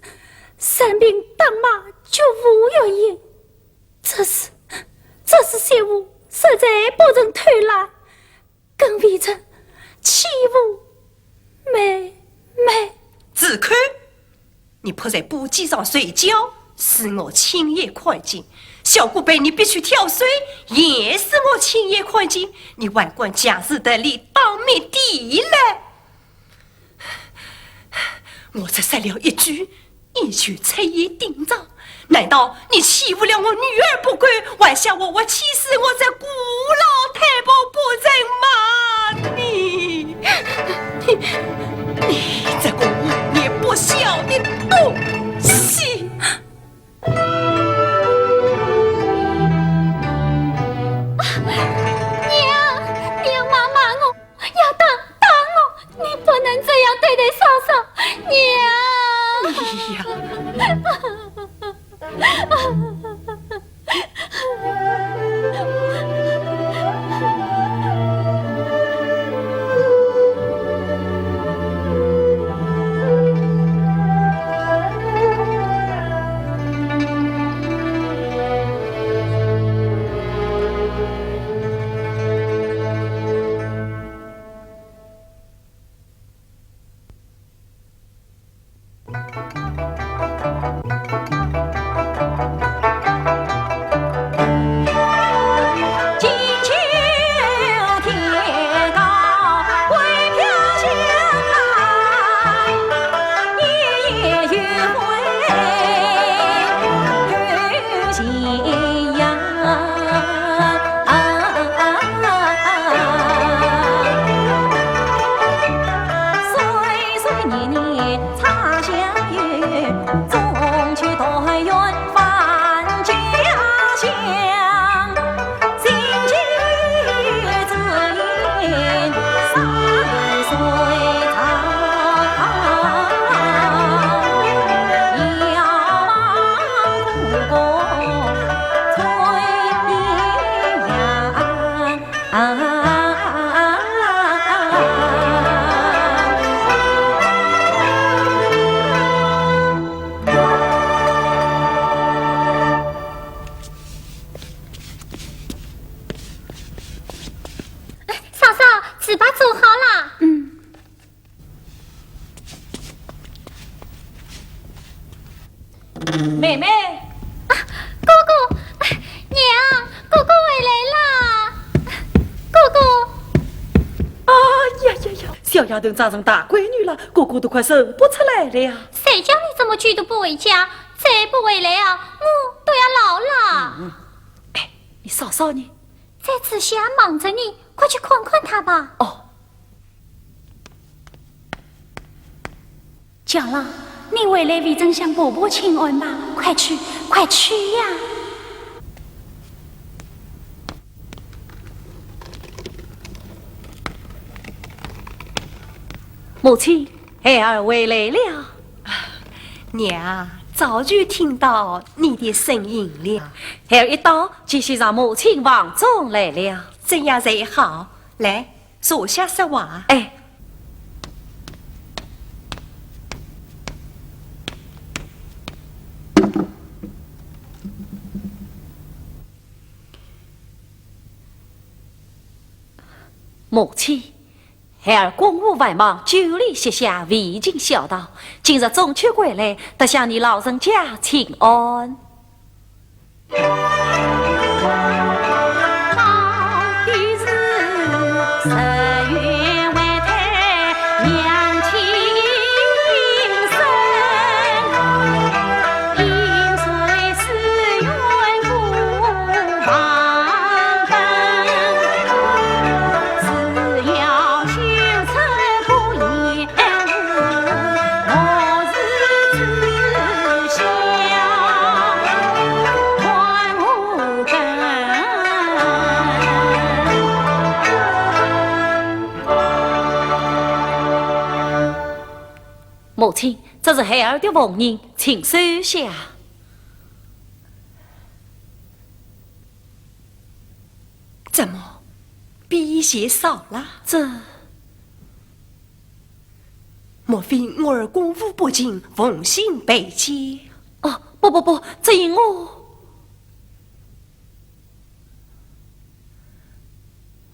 生病打骂绝无原因。这是，这是媳妇实在不曾偷懒，更未曾欺负妹妹。住口！你铺在布巾上睡觉，是我亲眼看见；小姑被你逼去挑水，也是我亲眼看见。你还敢强词夺理，当面抵赖？ 我只说了一句，你就出言顶撞，难道你欺负了我女儿不够，还想活活气死我这孤老太婆不成吗？你，你，你这个无面不孝的东西！ 娘，娘妈骂我，要打，打我，你不能这样对待嫂嫂，娘。你呀。妹妹。啊，哥哥，哎，娘，哥哥回来啦，哥哥。哎呀呀呀，小丫头长成大闺女了，哥哥都快认不出来了呀。谁叫你这么久都不回家，再不回来啊，我都要老了。嗯，哎，你嫂嫂呢？在此下忙着呢，快去看看她吧。哦。 巧儿，你回来未曾向婆婆请安吧？快去，快去呀！母亲，孩儿回来了。娘，早就听到你的声音了。孩儿一到，就先上母亲房中来了。这样才好。来， 坐下说话。哎。母亲，孩儿公务繁忙，久里歇下，未尽孝道。今日中秋归来，特向你老人家请安。 母亲，这是孩儿的缝纫，请收下。怎么，比以前少了？这……莫非我儿公务不勤，奉心背节？哦，不不不，这因我……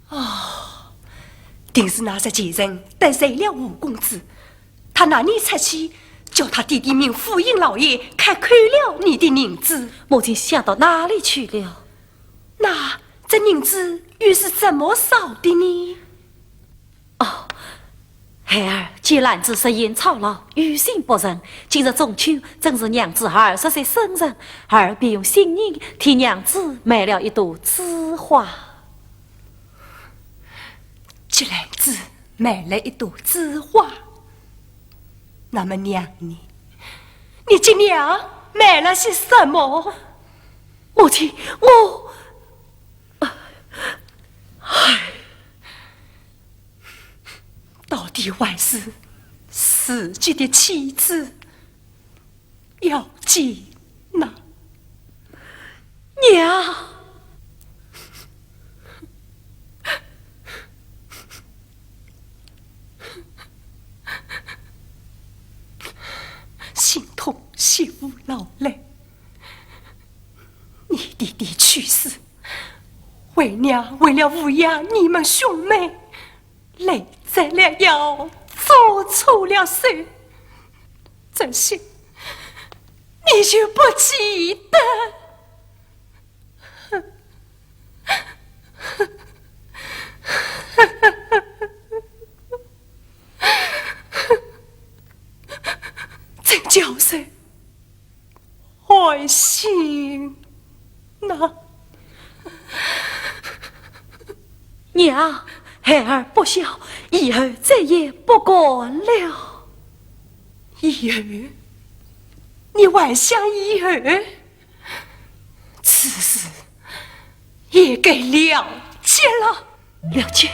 哦，定是那日前人得罪了吴公子，他拿你出气，叫他点点名府尹老爷，开口了你的银子。母亲想到哪里去了？那这银子又是怎么少的呢？ 哦，孩儿，既然兰子失言操劳，于心不忍。今日中秋，正是娘子二十岁生日，孩儿便用纹银替娘子买了一朵紫花。既然兰子买了一朵紫花，那么娘呢？你给娘买了些什么？母亲，我…… 唉，到底还是自己的妻子要紧呐。娘！心痛媳妇劳累。 你爹爹去世，为娘为了抚养你们兄妹，累着了腰，做错了事，这些你就不记得？ 真叫人寒心呐。娘，孩儿不孝，以后再也不敢了。以后？你还想以后？ 此事也该了结了。了结。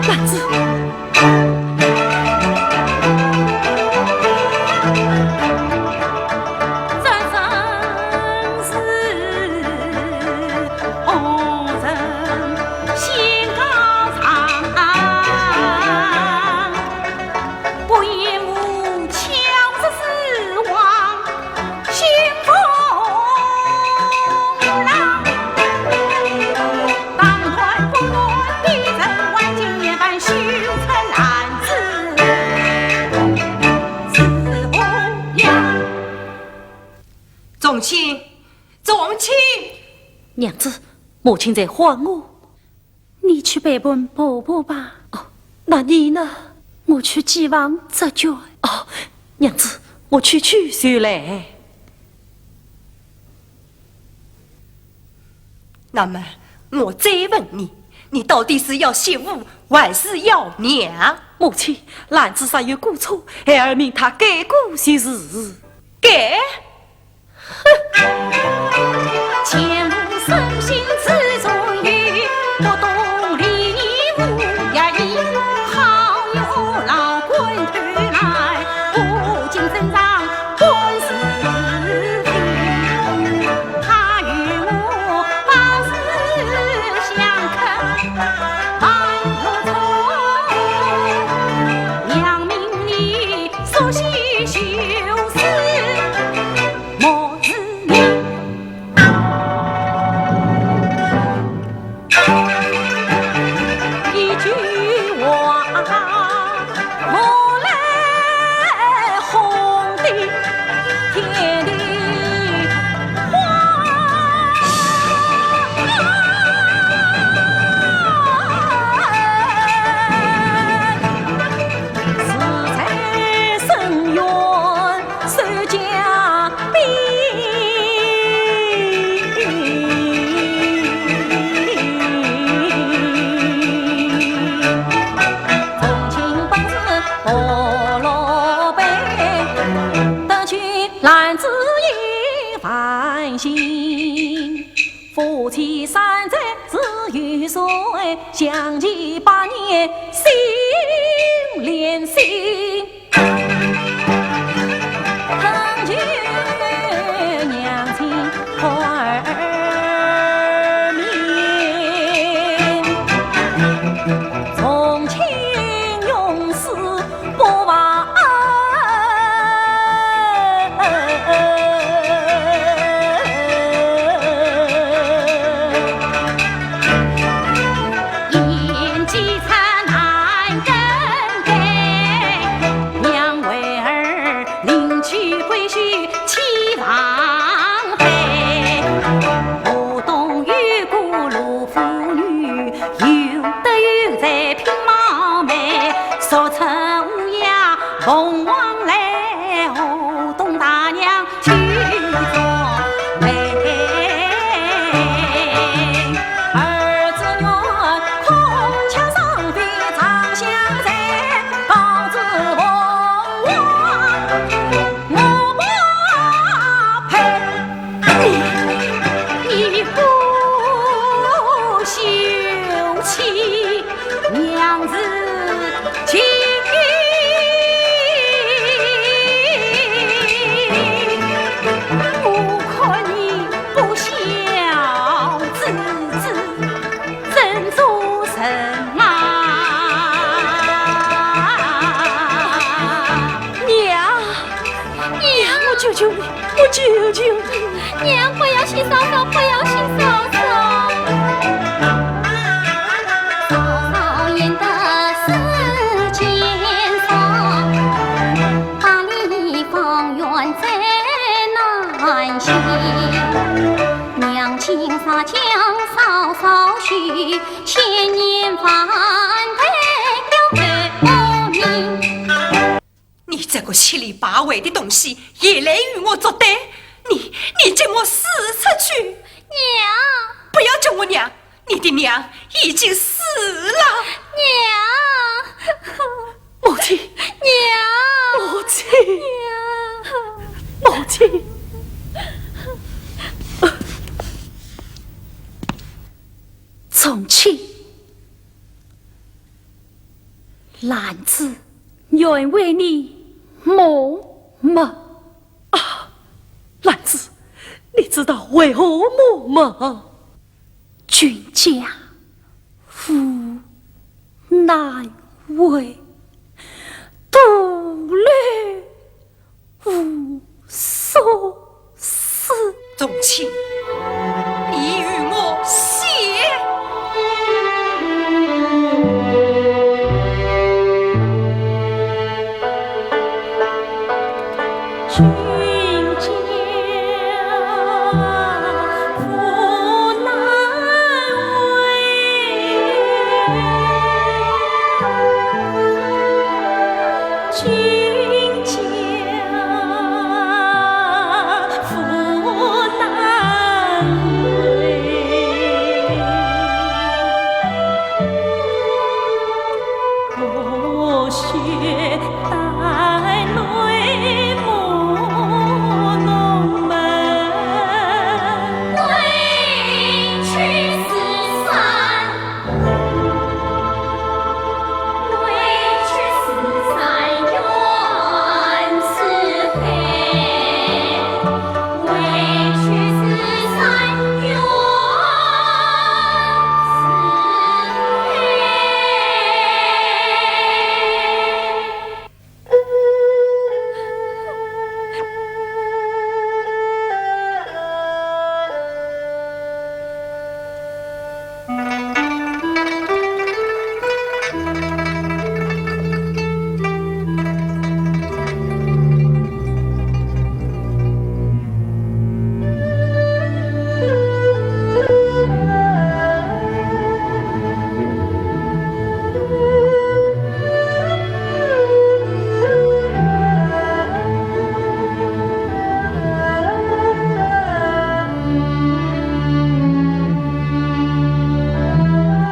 兰子，宗卿，宗卿！娘子，母亲在唤我。 你去陪伴婆婆吧。哦，那你呢？我去寄望折角。哦，娘子，我去取去来。那么，我再问你，你到底是要媳妇还是要娘？母亲，兰子若有过错，孩儿命她改过就是。改？凤凰来和东大娘去做媒，儿子愿孔雀上飞长相随，告知凤凰我不配。你，你不休妻， 娘子情。我看你不孝之子，怎做人啊？娘， 娘，我求求你，我求求你。娘，不要气嫂嫂，不要气嫂嫂。嫂嫂演得世间少，八里芳园最难寻。娘亲杀将嫂嫂许，千年万代表后名。 你这个七里八外的东西，也来与我作对？你，你给我死出去！娘！不要叫我娘，你的娘已经死了。娘！母亲！娘！母亲！娘！母亲！从前 兰子愿为你默默。啊，兰子，你知道为何默默？君家无难为，独留 无所思。宗亲，你与我谢。君家无难为， 君家无难为，我须带泪目弄门。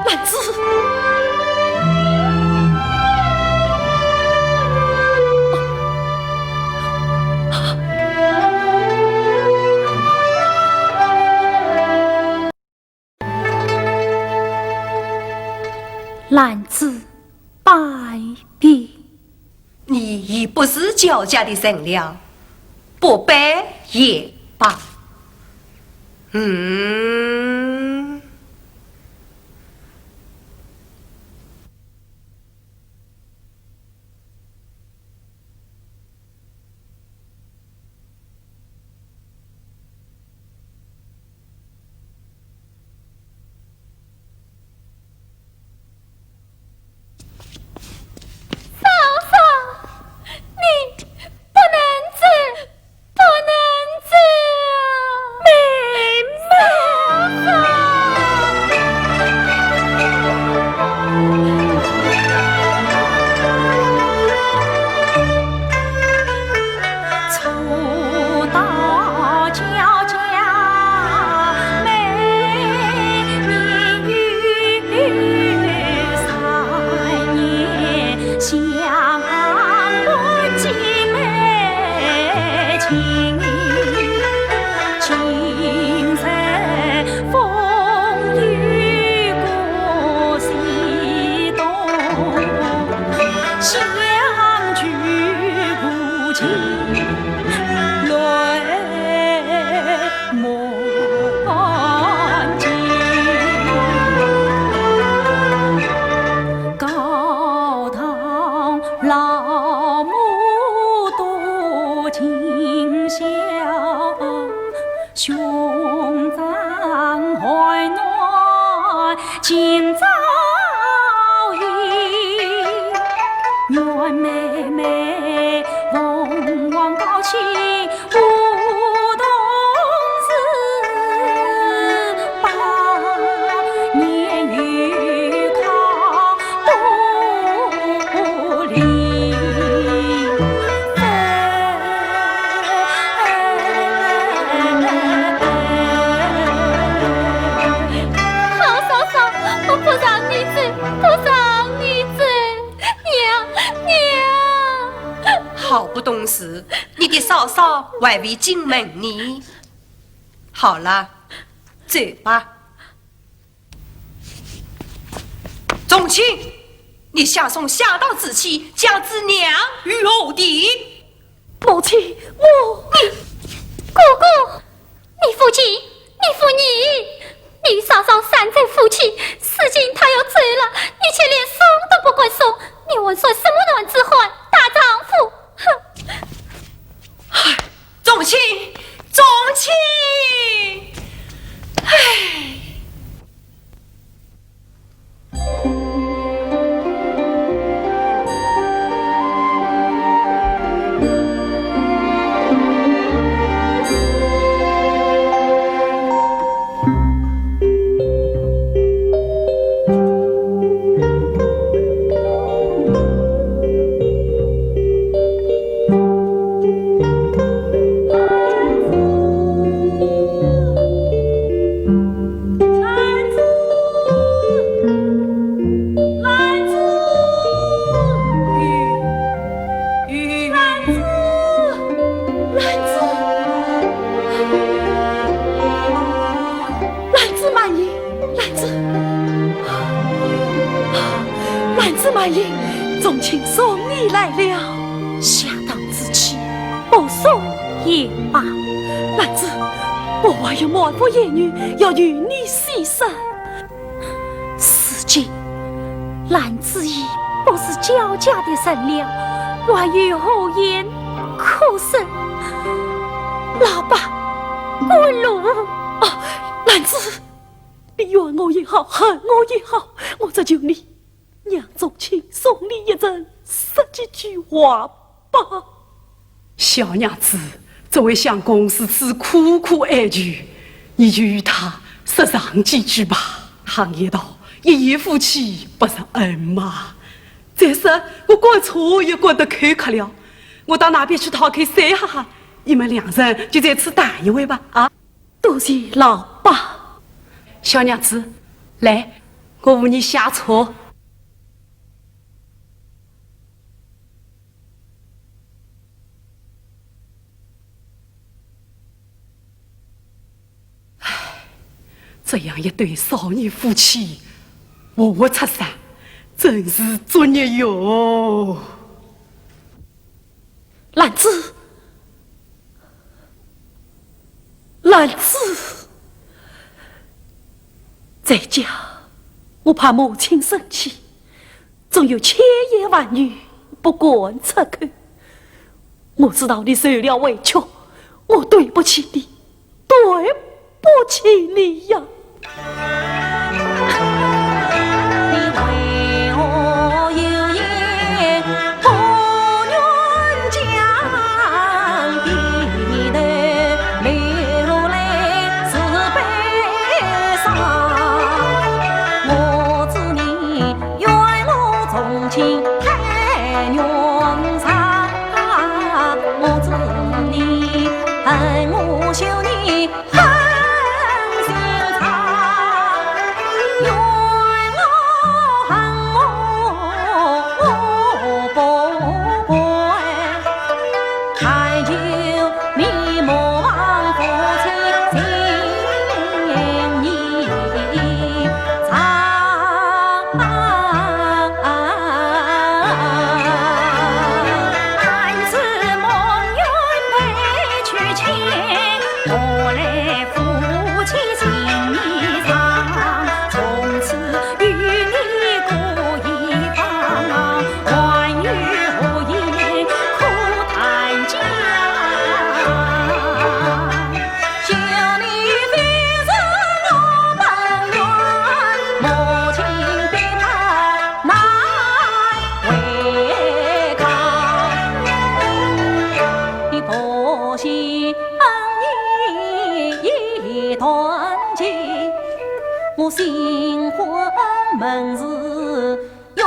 兰子。 兰子拜别。你已不是焦家的人了，不拜也罢。嗯。 嫂嫂，你不能走，不能走啊！妹妹。好嫂嫂，我不让你走，不让你走，娘，娘。好不懂事，你的嫂嫂还未进门呢。好了，走吧。 宗卿，你想从下堂之妻降至娘与何地？母亲，我……你，哥哥，你负气，你负你，你与嫂嫂三载夫妻，如今她要走了，你却连送都不肯送，你还算什么男子汉、大丈夫？哼！唉，宗卿，宗卿，唉。 兰子，兰子，兰子，兰子，兰子慢些，兰子，兰子慢些，宗卿送你来了。下堂之妻，不送也罢。兰子，我还有满腹言语要与你细说。 如今，兰子已不是焦家的人了，还有何言可说？老伯，滚路！啊，兰子，你怨我也好，恨我也好，我只求你，让宗卿送你一程，说几句话吧。 小娘子，这位相公如此苦苦哀求，你就与他说上几句吧。行言道，一夜夫妻百日恩嘛。再说，我赶车也赶得口渴了，我到那边去讨口水喝喝，你们两人就在此谈一会吧，啊？多谢老伯。小娘子，来，我扶你下车。 唉，这样一对少年夫妻，活活拆散，真是作孽哟。兰子，兰子，在家，我怕母亲生气， 总有千言万语不敢出口。我知道你受了委屈，我对不起你，对不起你呀。新婚门市永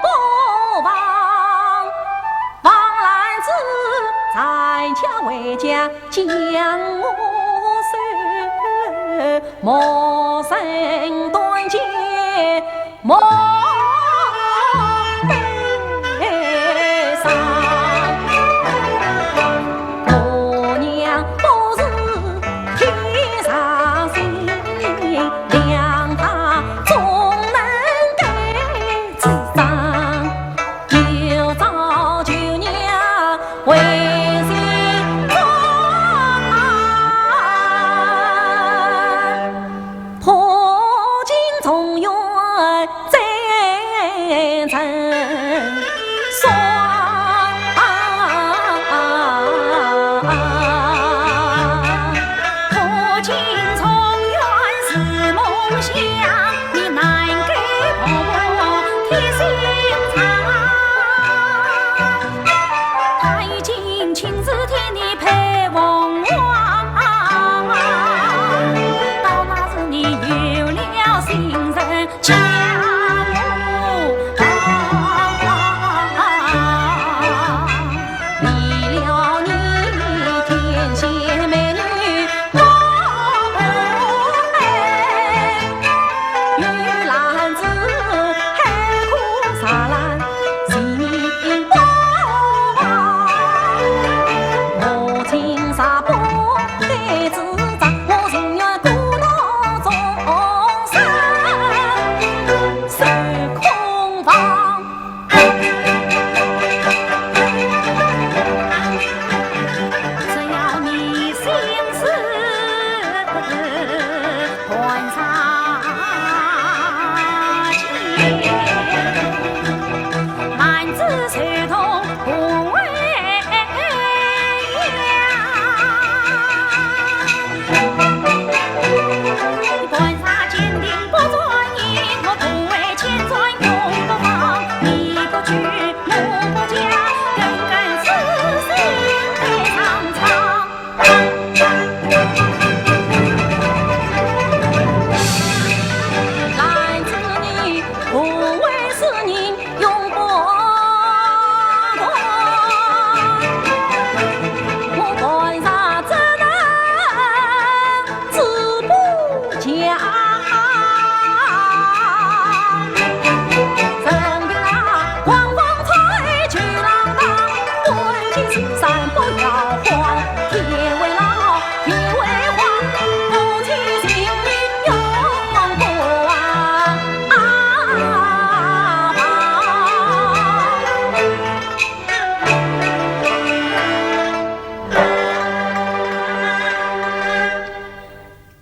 不忘，王兰芝在家回家将我守，莫生断绝莫悲伤。我娘不是天上星，两大总能够支撑，有朝旧娘为谁装？破镜重圆怎成双？破镜重圆是梦想，你难够破铁心肠。他已经亲自替你配凤凰，到那时你有了心人将我抱。你了你天仙美女，我不配。玉兰枝海枯石烂，心不忘。我今朝不配之长，我情愿孤独终生守空房。 只要你心事换上天，兰芝受冻不为恙。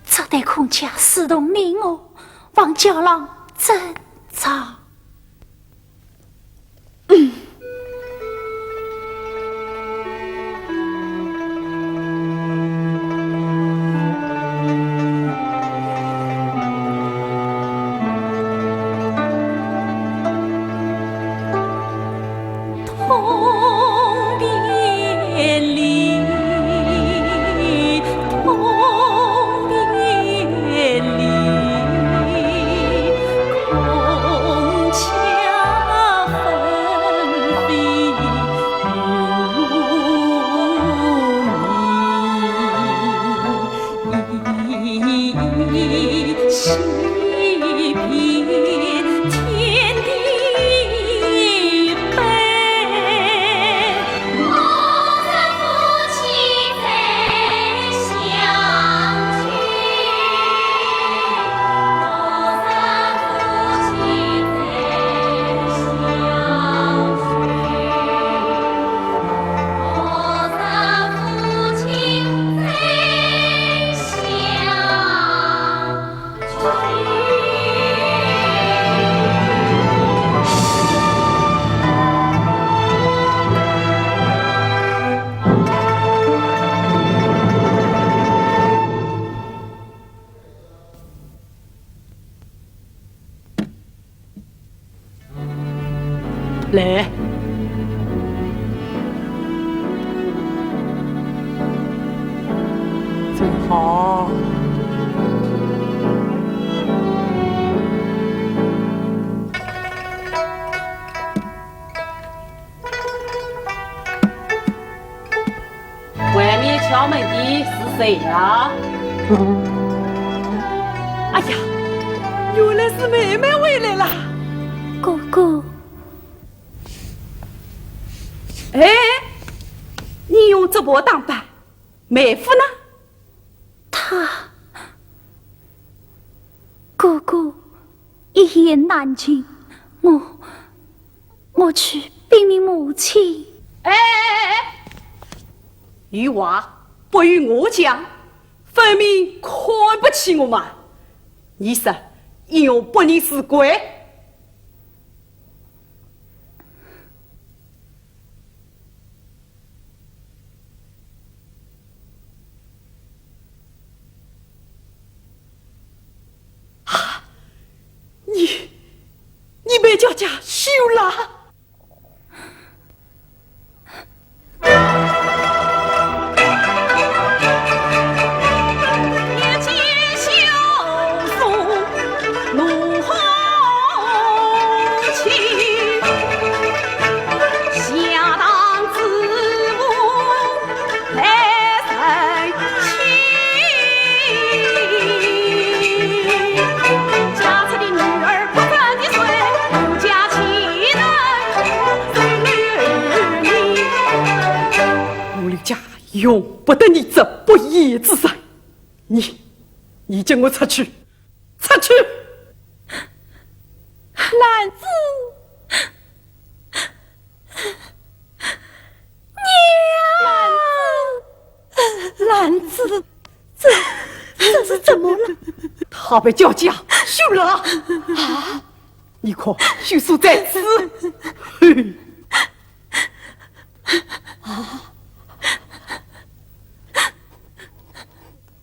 这对孔家私通你我，望家郎斟酌。来。真好。敲门的是谁呀？哎呀，原来是妹妹回来了。哥哥。哎，你用这般打扮，妹夫呢？他，哥哥一言难尽，我，我去禀明母亲。哎哎哎哎，有话不与我讲，分明看不起我嘛！你说，你又不认识鬼？ 啊，你，你被叫家休了？ 我刘家用不得你这不义之人，你，你给我出去，出去！兰子，娘！兰子，这，这是怎么了？他被叫家休了。啊？你看，休书在此。嘿。 啊，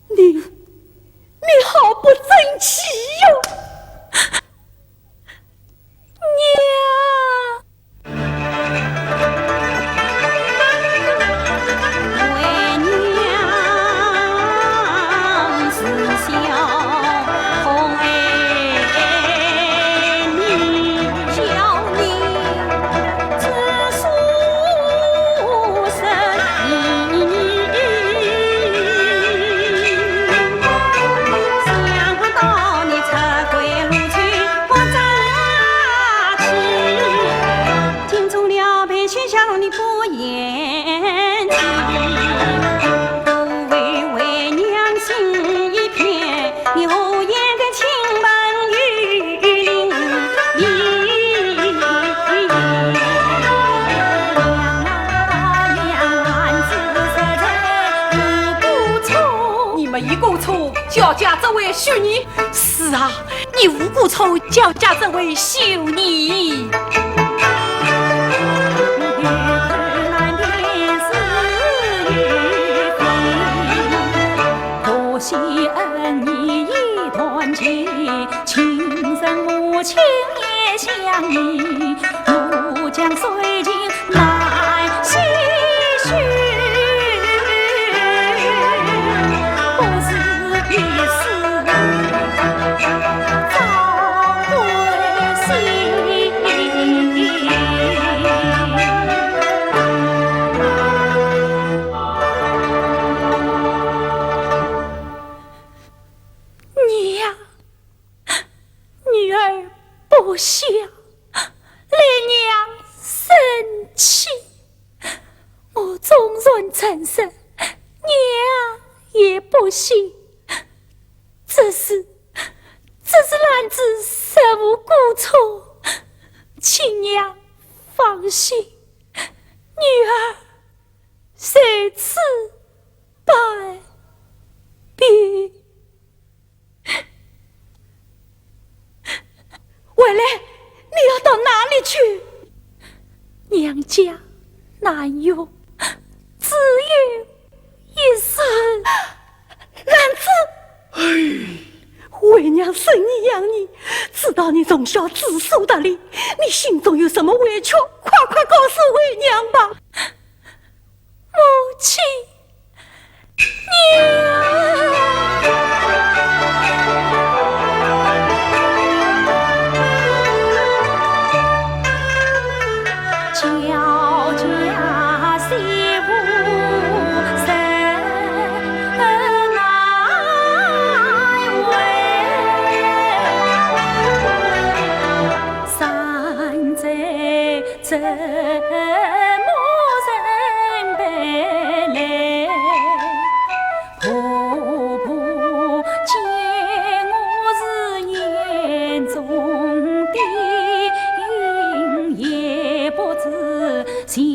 你，你好不争气哟！娘！你没有过错，叫家只会休你。是啊，你无过错，叫家只会休你。 娘，女儿不孝，令娘生气。我纵然承认，娘也不孝。只是，只是兰子实无过错，请娘放心，女儿在此 拜别。回来，你要到哪里去？娘家难容，只有一事。兰子，哎，为娘生你养你，知道你从小知书达理，你心中有什么委屈，快快告诉为娘吧。 母亲，娘。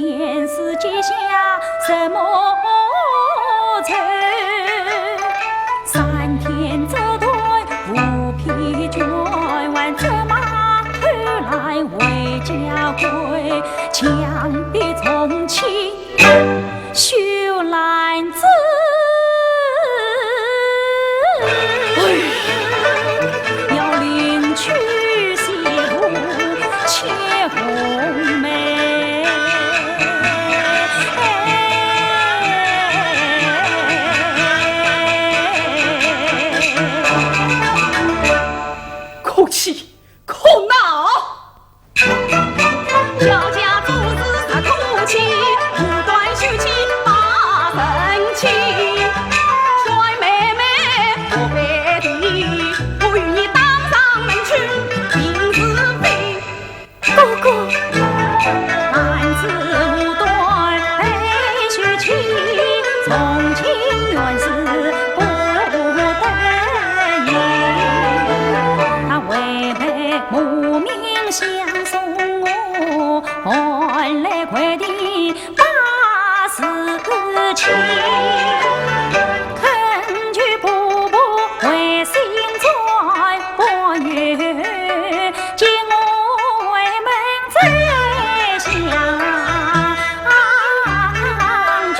天时结下什么仇？三天折断无疲倦，策马推来回交归，强逼从轻修兰子。要另娶西湖。 红梅。可气可恼。小家做事实可气，无端休戚把人欺。衰妹妹莫背地，我与你当上门去定是非。 哥哥。男子无端被休戚，从情愿是不得已。他违背母命相送我，换来跪地 八十七，恳求伯伯回心转，不愿见我回门再相聚。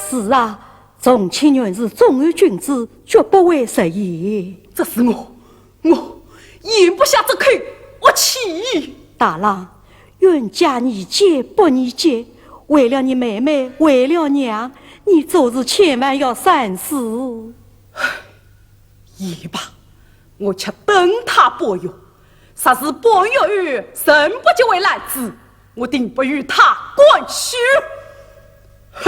是啊，从情愿是忠厚君子，绝不会食言。这是我 我咽不下这口恶气。大郎，冤家宜解不宜结，为了你妹妹，为了娘，你做事千万要三思。也罢，我却等她半月，若是半月后仍不结为兰子，我定不与她官休。哼！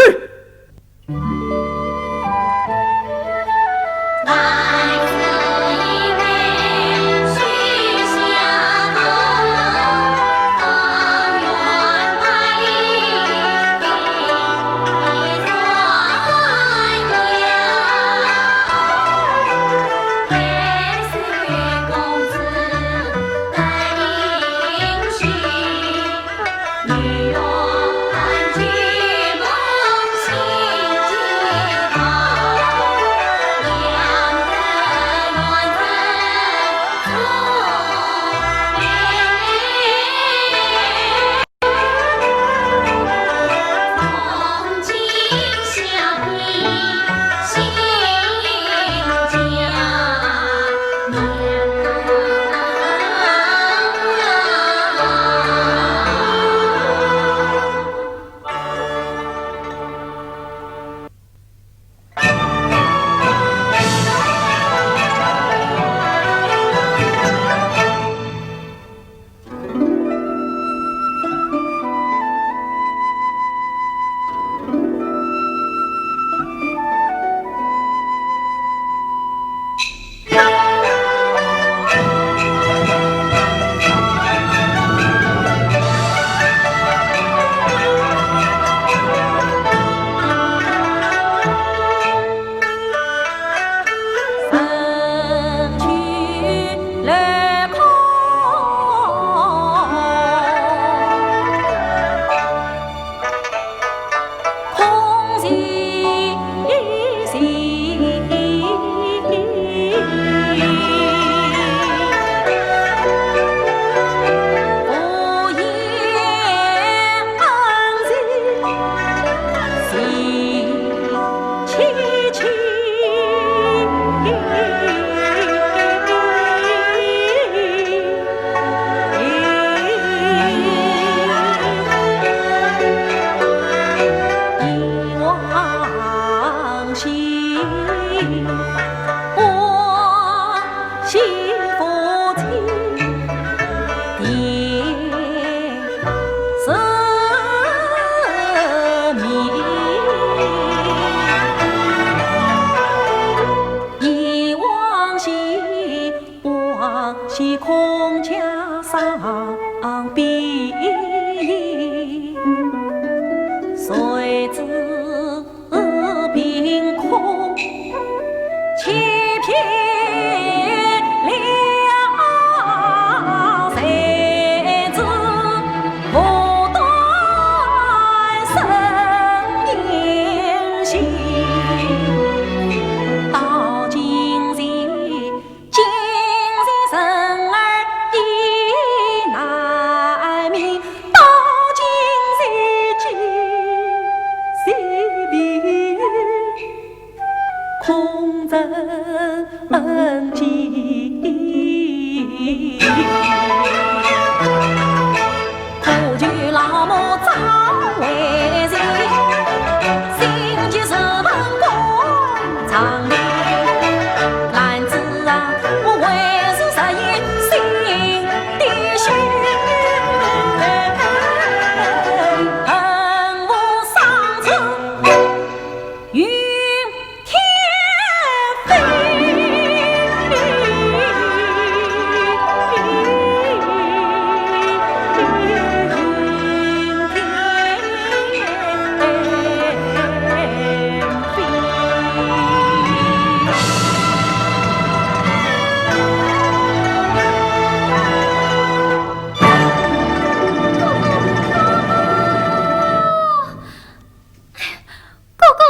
哥哥，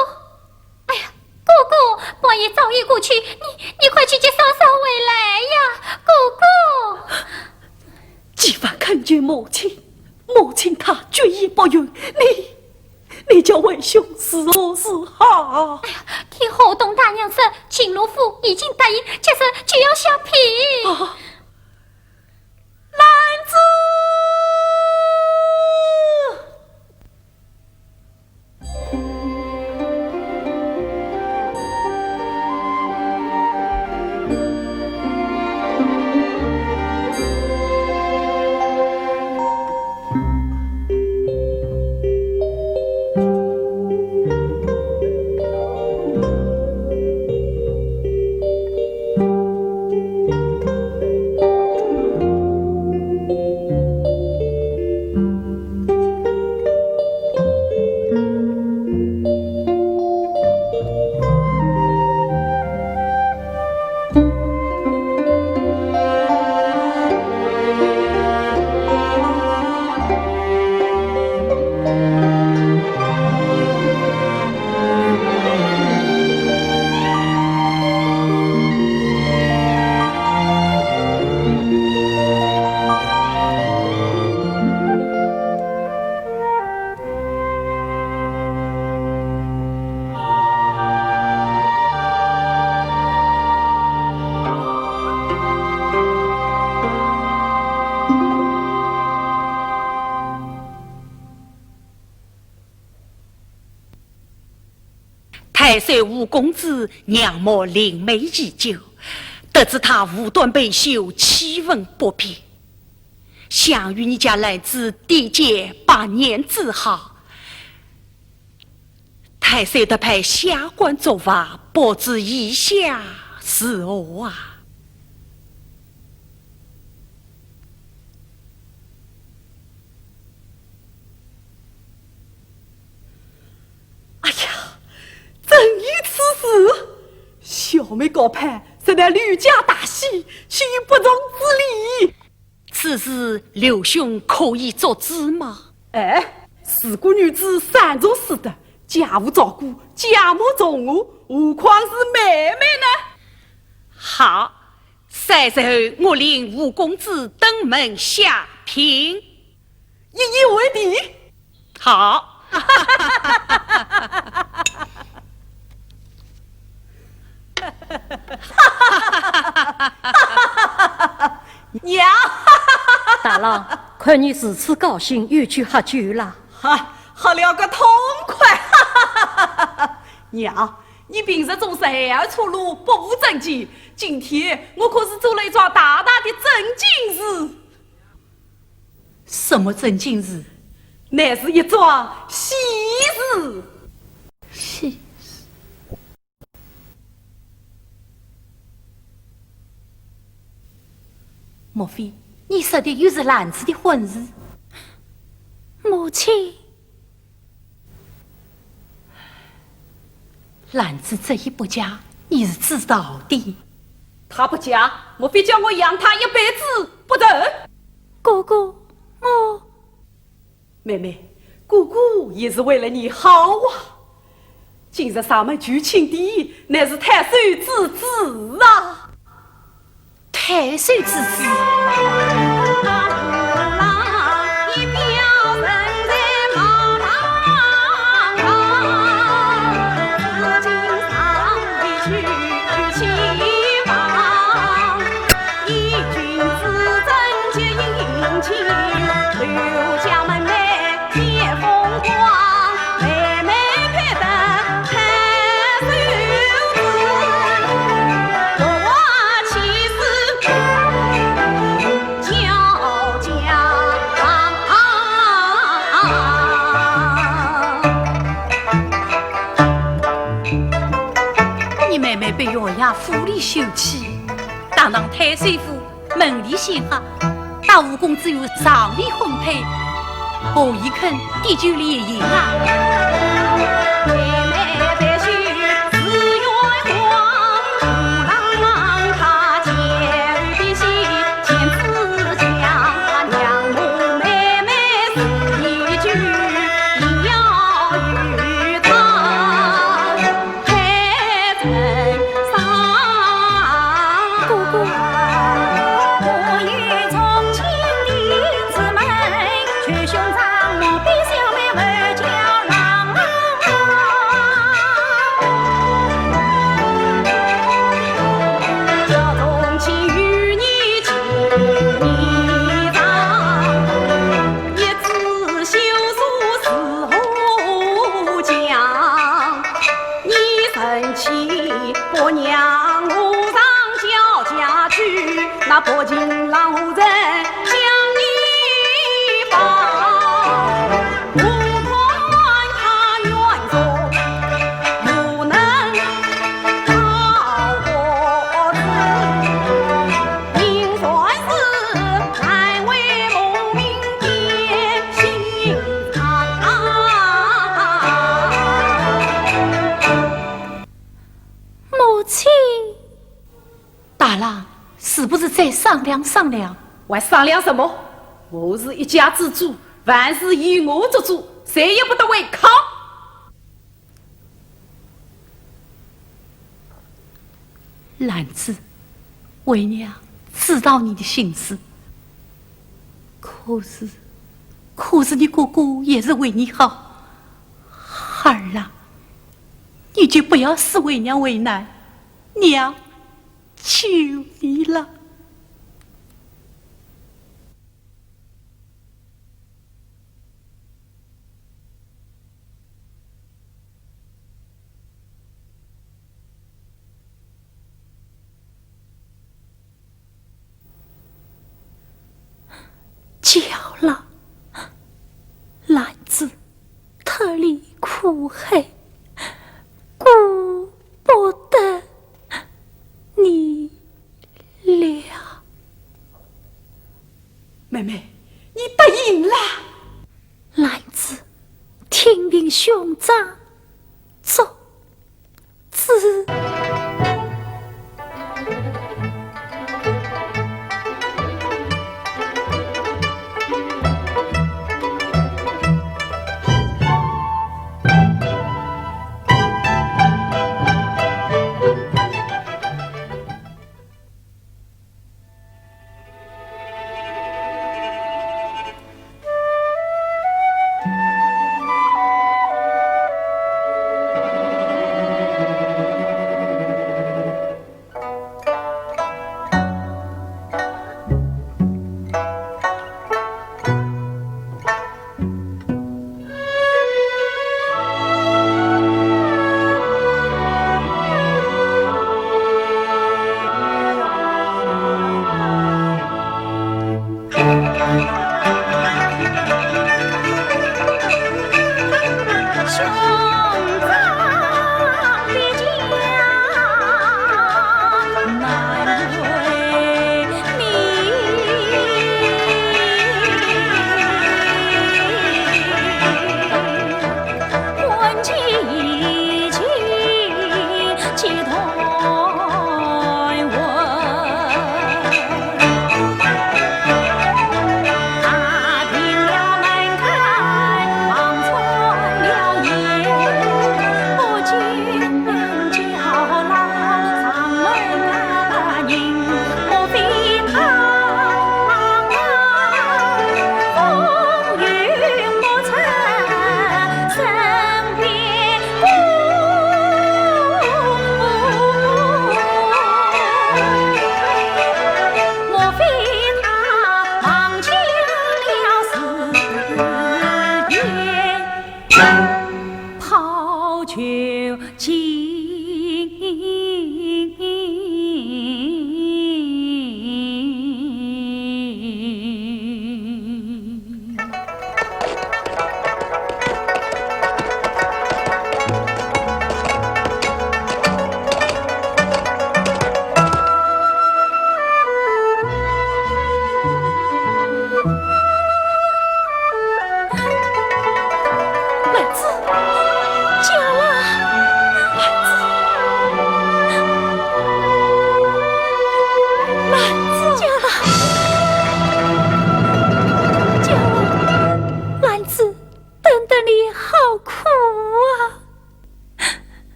哎呀，哥哥，半夜早已过去，你，你快去接嫂嫂回来呀，哥哥。几番恳求母亲，母亲她决意不允，你，你叫为兄如何是好？哎呀，听河东大娘说，秦罗府已经答应，今日就要下聘。啊，兰子！太守吴公子仰慕灵媒已久，得知他无端被休，气愤不平，想与你家兰子缔结百年之好。太守特派下官作法，不知意下如何啊？ 哎呀，真有此事！小妹高攀，实乃吕家大喜，岂有不从之理？此事刘兄可以做主吗？哎，自古女子三从四德，家无照顾，家门从何，何况是妹妹呢？好，三日后我领吴公子登门下聘。 一言为定。好。娘。大郎，看你如此高兴，又去喝酒啦？哈，喝了个痛快。娘，你平日总是孩儿出落，不务正经，今天我可是做了一桩大大的正经事。 什么正经事？乃是一桩喜事。喜事？莫非你说的又是兰子的婚事？母亲。 兰子执意不嫁，你是知道的。她不嫁，莫非叫我养她一辈子不成？哥哥，我……妹妹，哥哥也是为了你好啊。今日上门求亲的，乃是太守之子啊。 太守之子。休妻，堂堂太岁府，门第显赫，搭武公子有上联婚配，何以肯点酒联姻啊？母亲。大郎，是不是再商量商量？还商量什么？我是一家之主，万事由我做主，谁也不得违抗。 兰子，为娘知道你的心思，可是，可是你哥哥也是为你好。孩儿啊，你就不要使为娘为难，娘求你了。 叫了，兰子，脱离苦海，顾不得你了。妹妹，你答应啦？兰子，听凭兄长做主。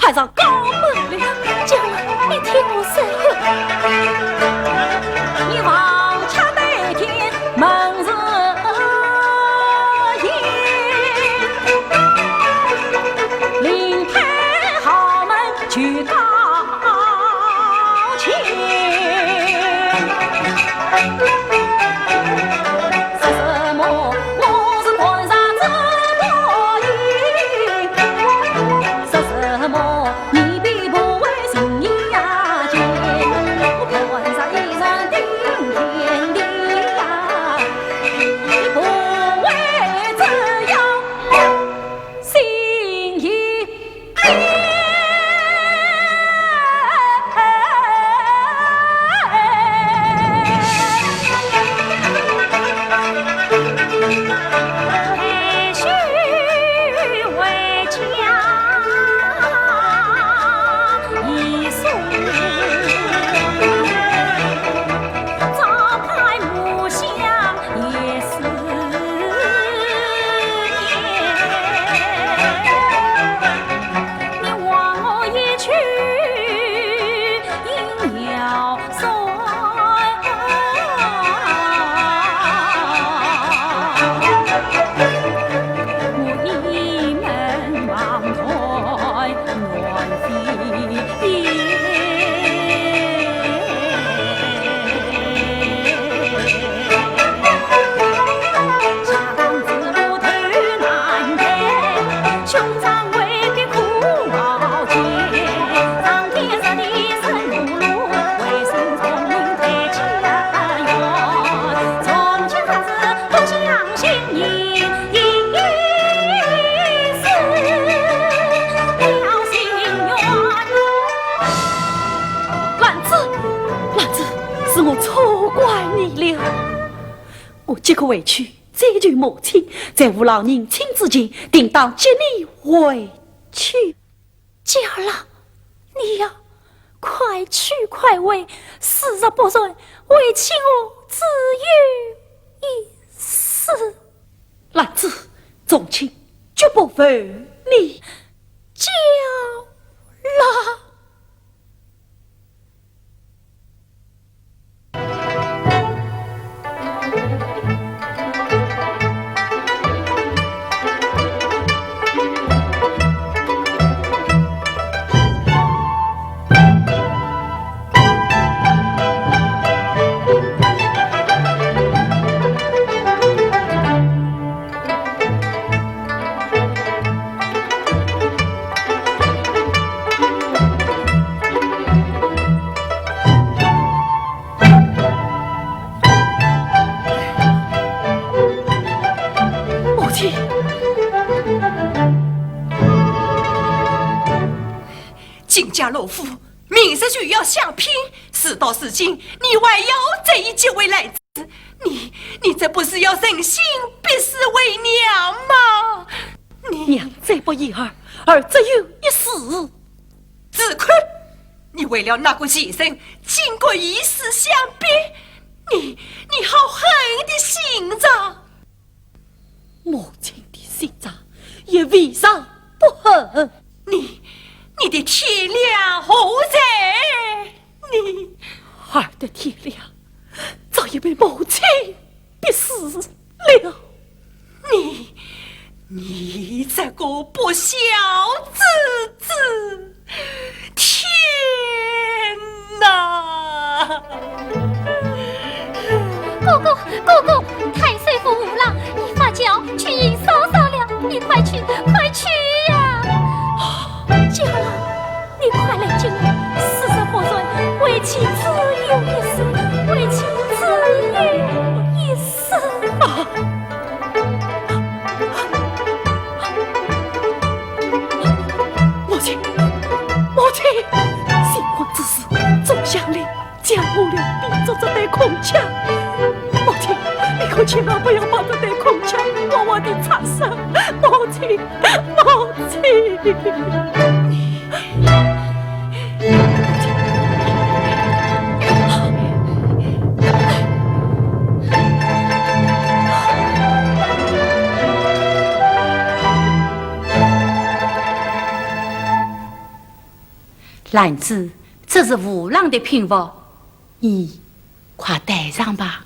攀上高门了。将来你听我说。你王家对天门是阴，林配豪门就高清。说什么我是官场之大爷？ 说什么你比不为情义呀，我看上一人顶天地呀，你不为只要心一变。兰子，兰子，是我错怪你了。我即刻回去 再求母亲，在父老认亲之前，定当接你回去。姐儿啊，你呀，快去快回，四十八岁，为妻我只有一死。兰子，从亲绝不负你。姐儿啊！ 母亲。金家老夫，明日就要相拼，事到如今，你还要这一结为来 你，你这不是要人心必死为娘吗？你娘再不依儿，儿只有一死。子坤，你为了那个贱人，竟敢以死相逼，你，你好狠的心肠！母亲的心肠也未尝不狠。你，你的天良何在？ 你，儿的天良早已被母亲逼死了。你，你这个不孝之子，天哪！哥哥，哥哥，太岁府无郎，你发轿去迎嫂嫂了，你快去，快去呀！姐儿啊， 你快来接我，四十八岁，为妻只有一死，为妻只有一死。啊！母亲，母亲，新婚之时，总想来将我俩比作这对铿锵。母亲，你可千万不要把这对铿锵活活地拆散。母亲， 母亲。兰子，这是无浪的聘物，你快带上吧。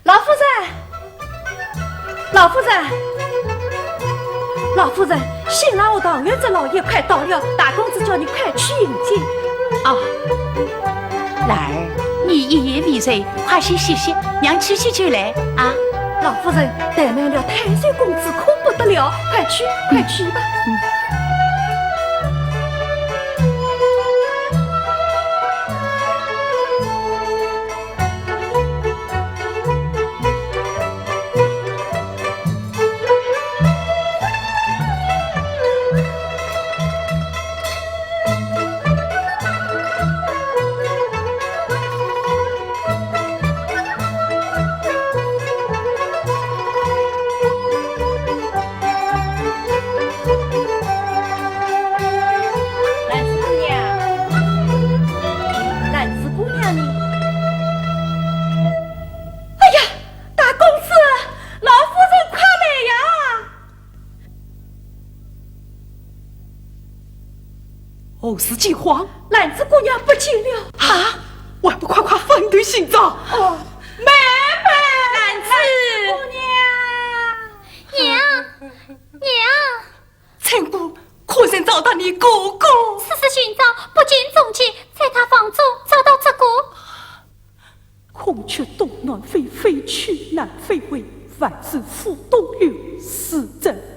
老夫人，老夫人，老夫人，新郎和唐元珍老爷快到了，大公子叫你快去迎接。哦，兰儿，你一夜未睡，快些歇息，娘去去就来啊。老夫人，怠慢了太岁公子可不得了，快去，快去吧。嗯。 兰子姑娘，兰子姑娘呢？哎呀，大公子，老夫人快来呀！何事惊慌？兰子姑娘不见了。啊，还不快快分队寻找？哦，妹妹，兰子姑娘。 娘，娘，陈姑，可曾找到你哥哥？四处寻找，不见踪迹，在他房中找到这个。孔雀东南飞，飞去南飞回，万事付东流，是真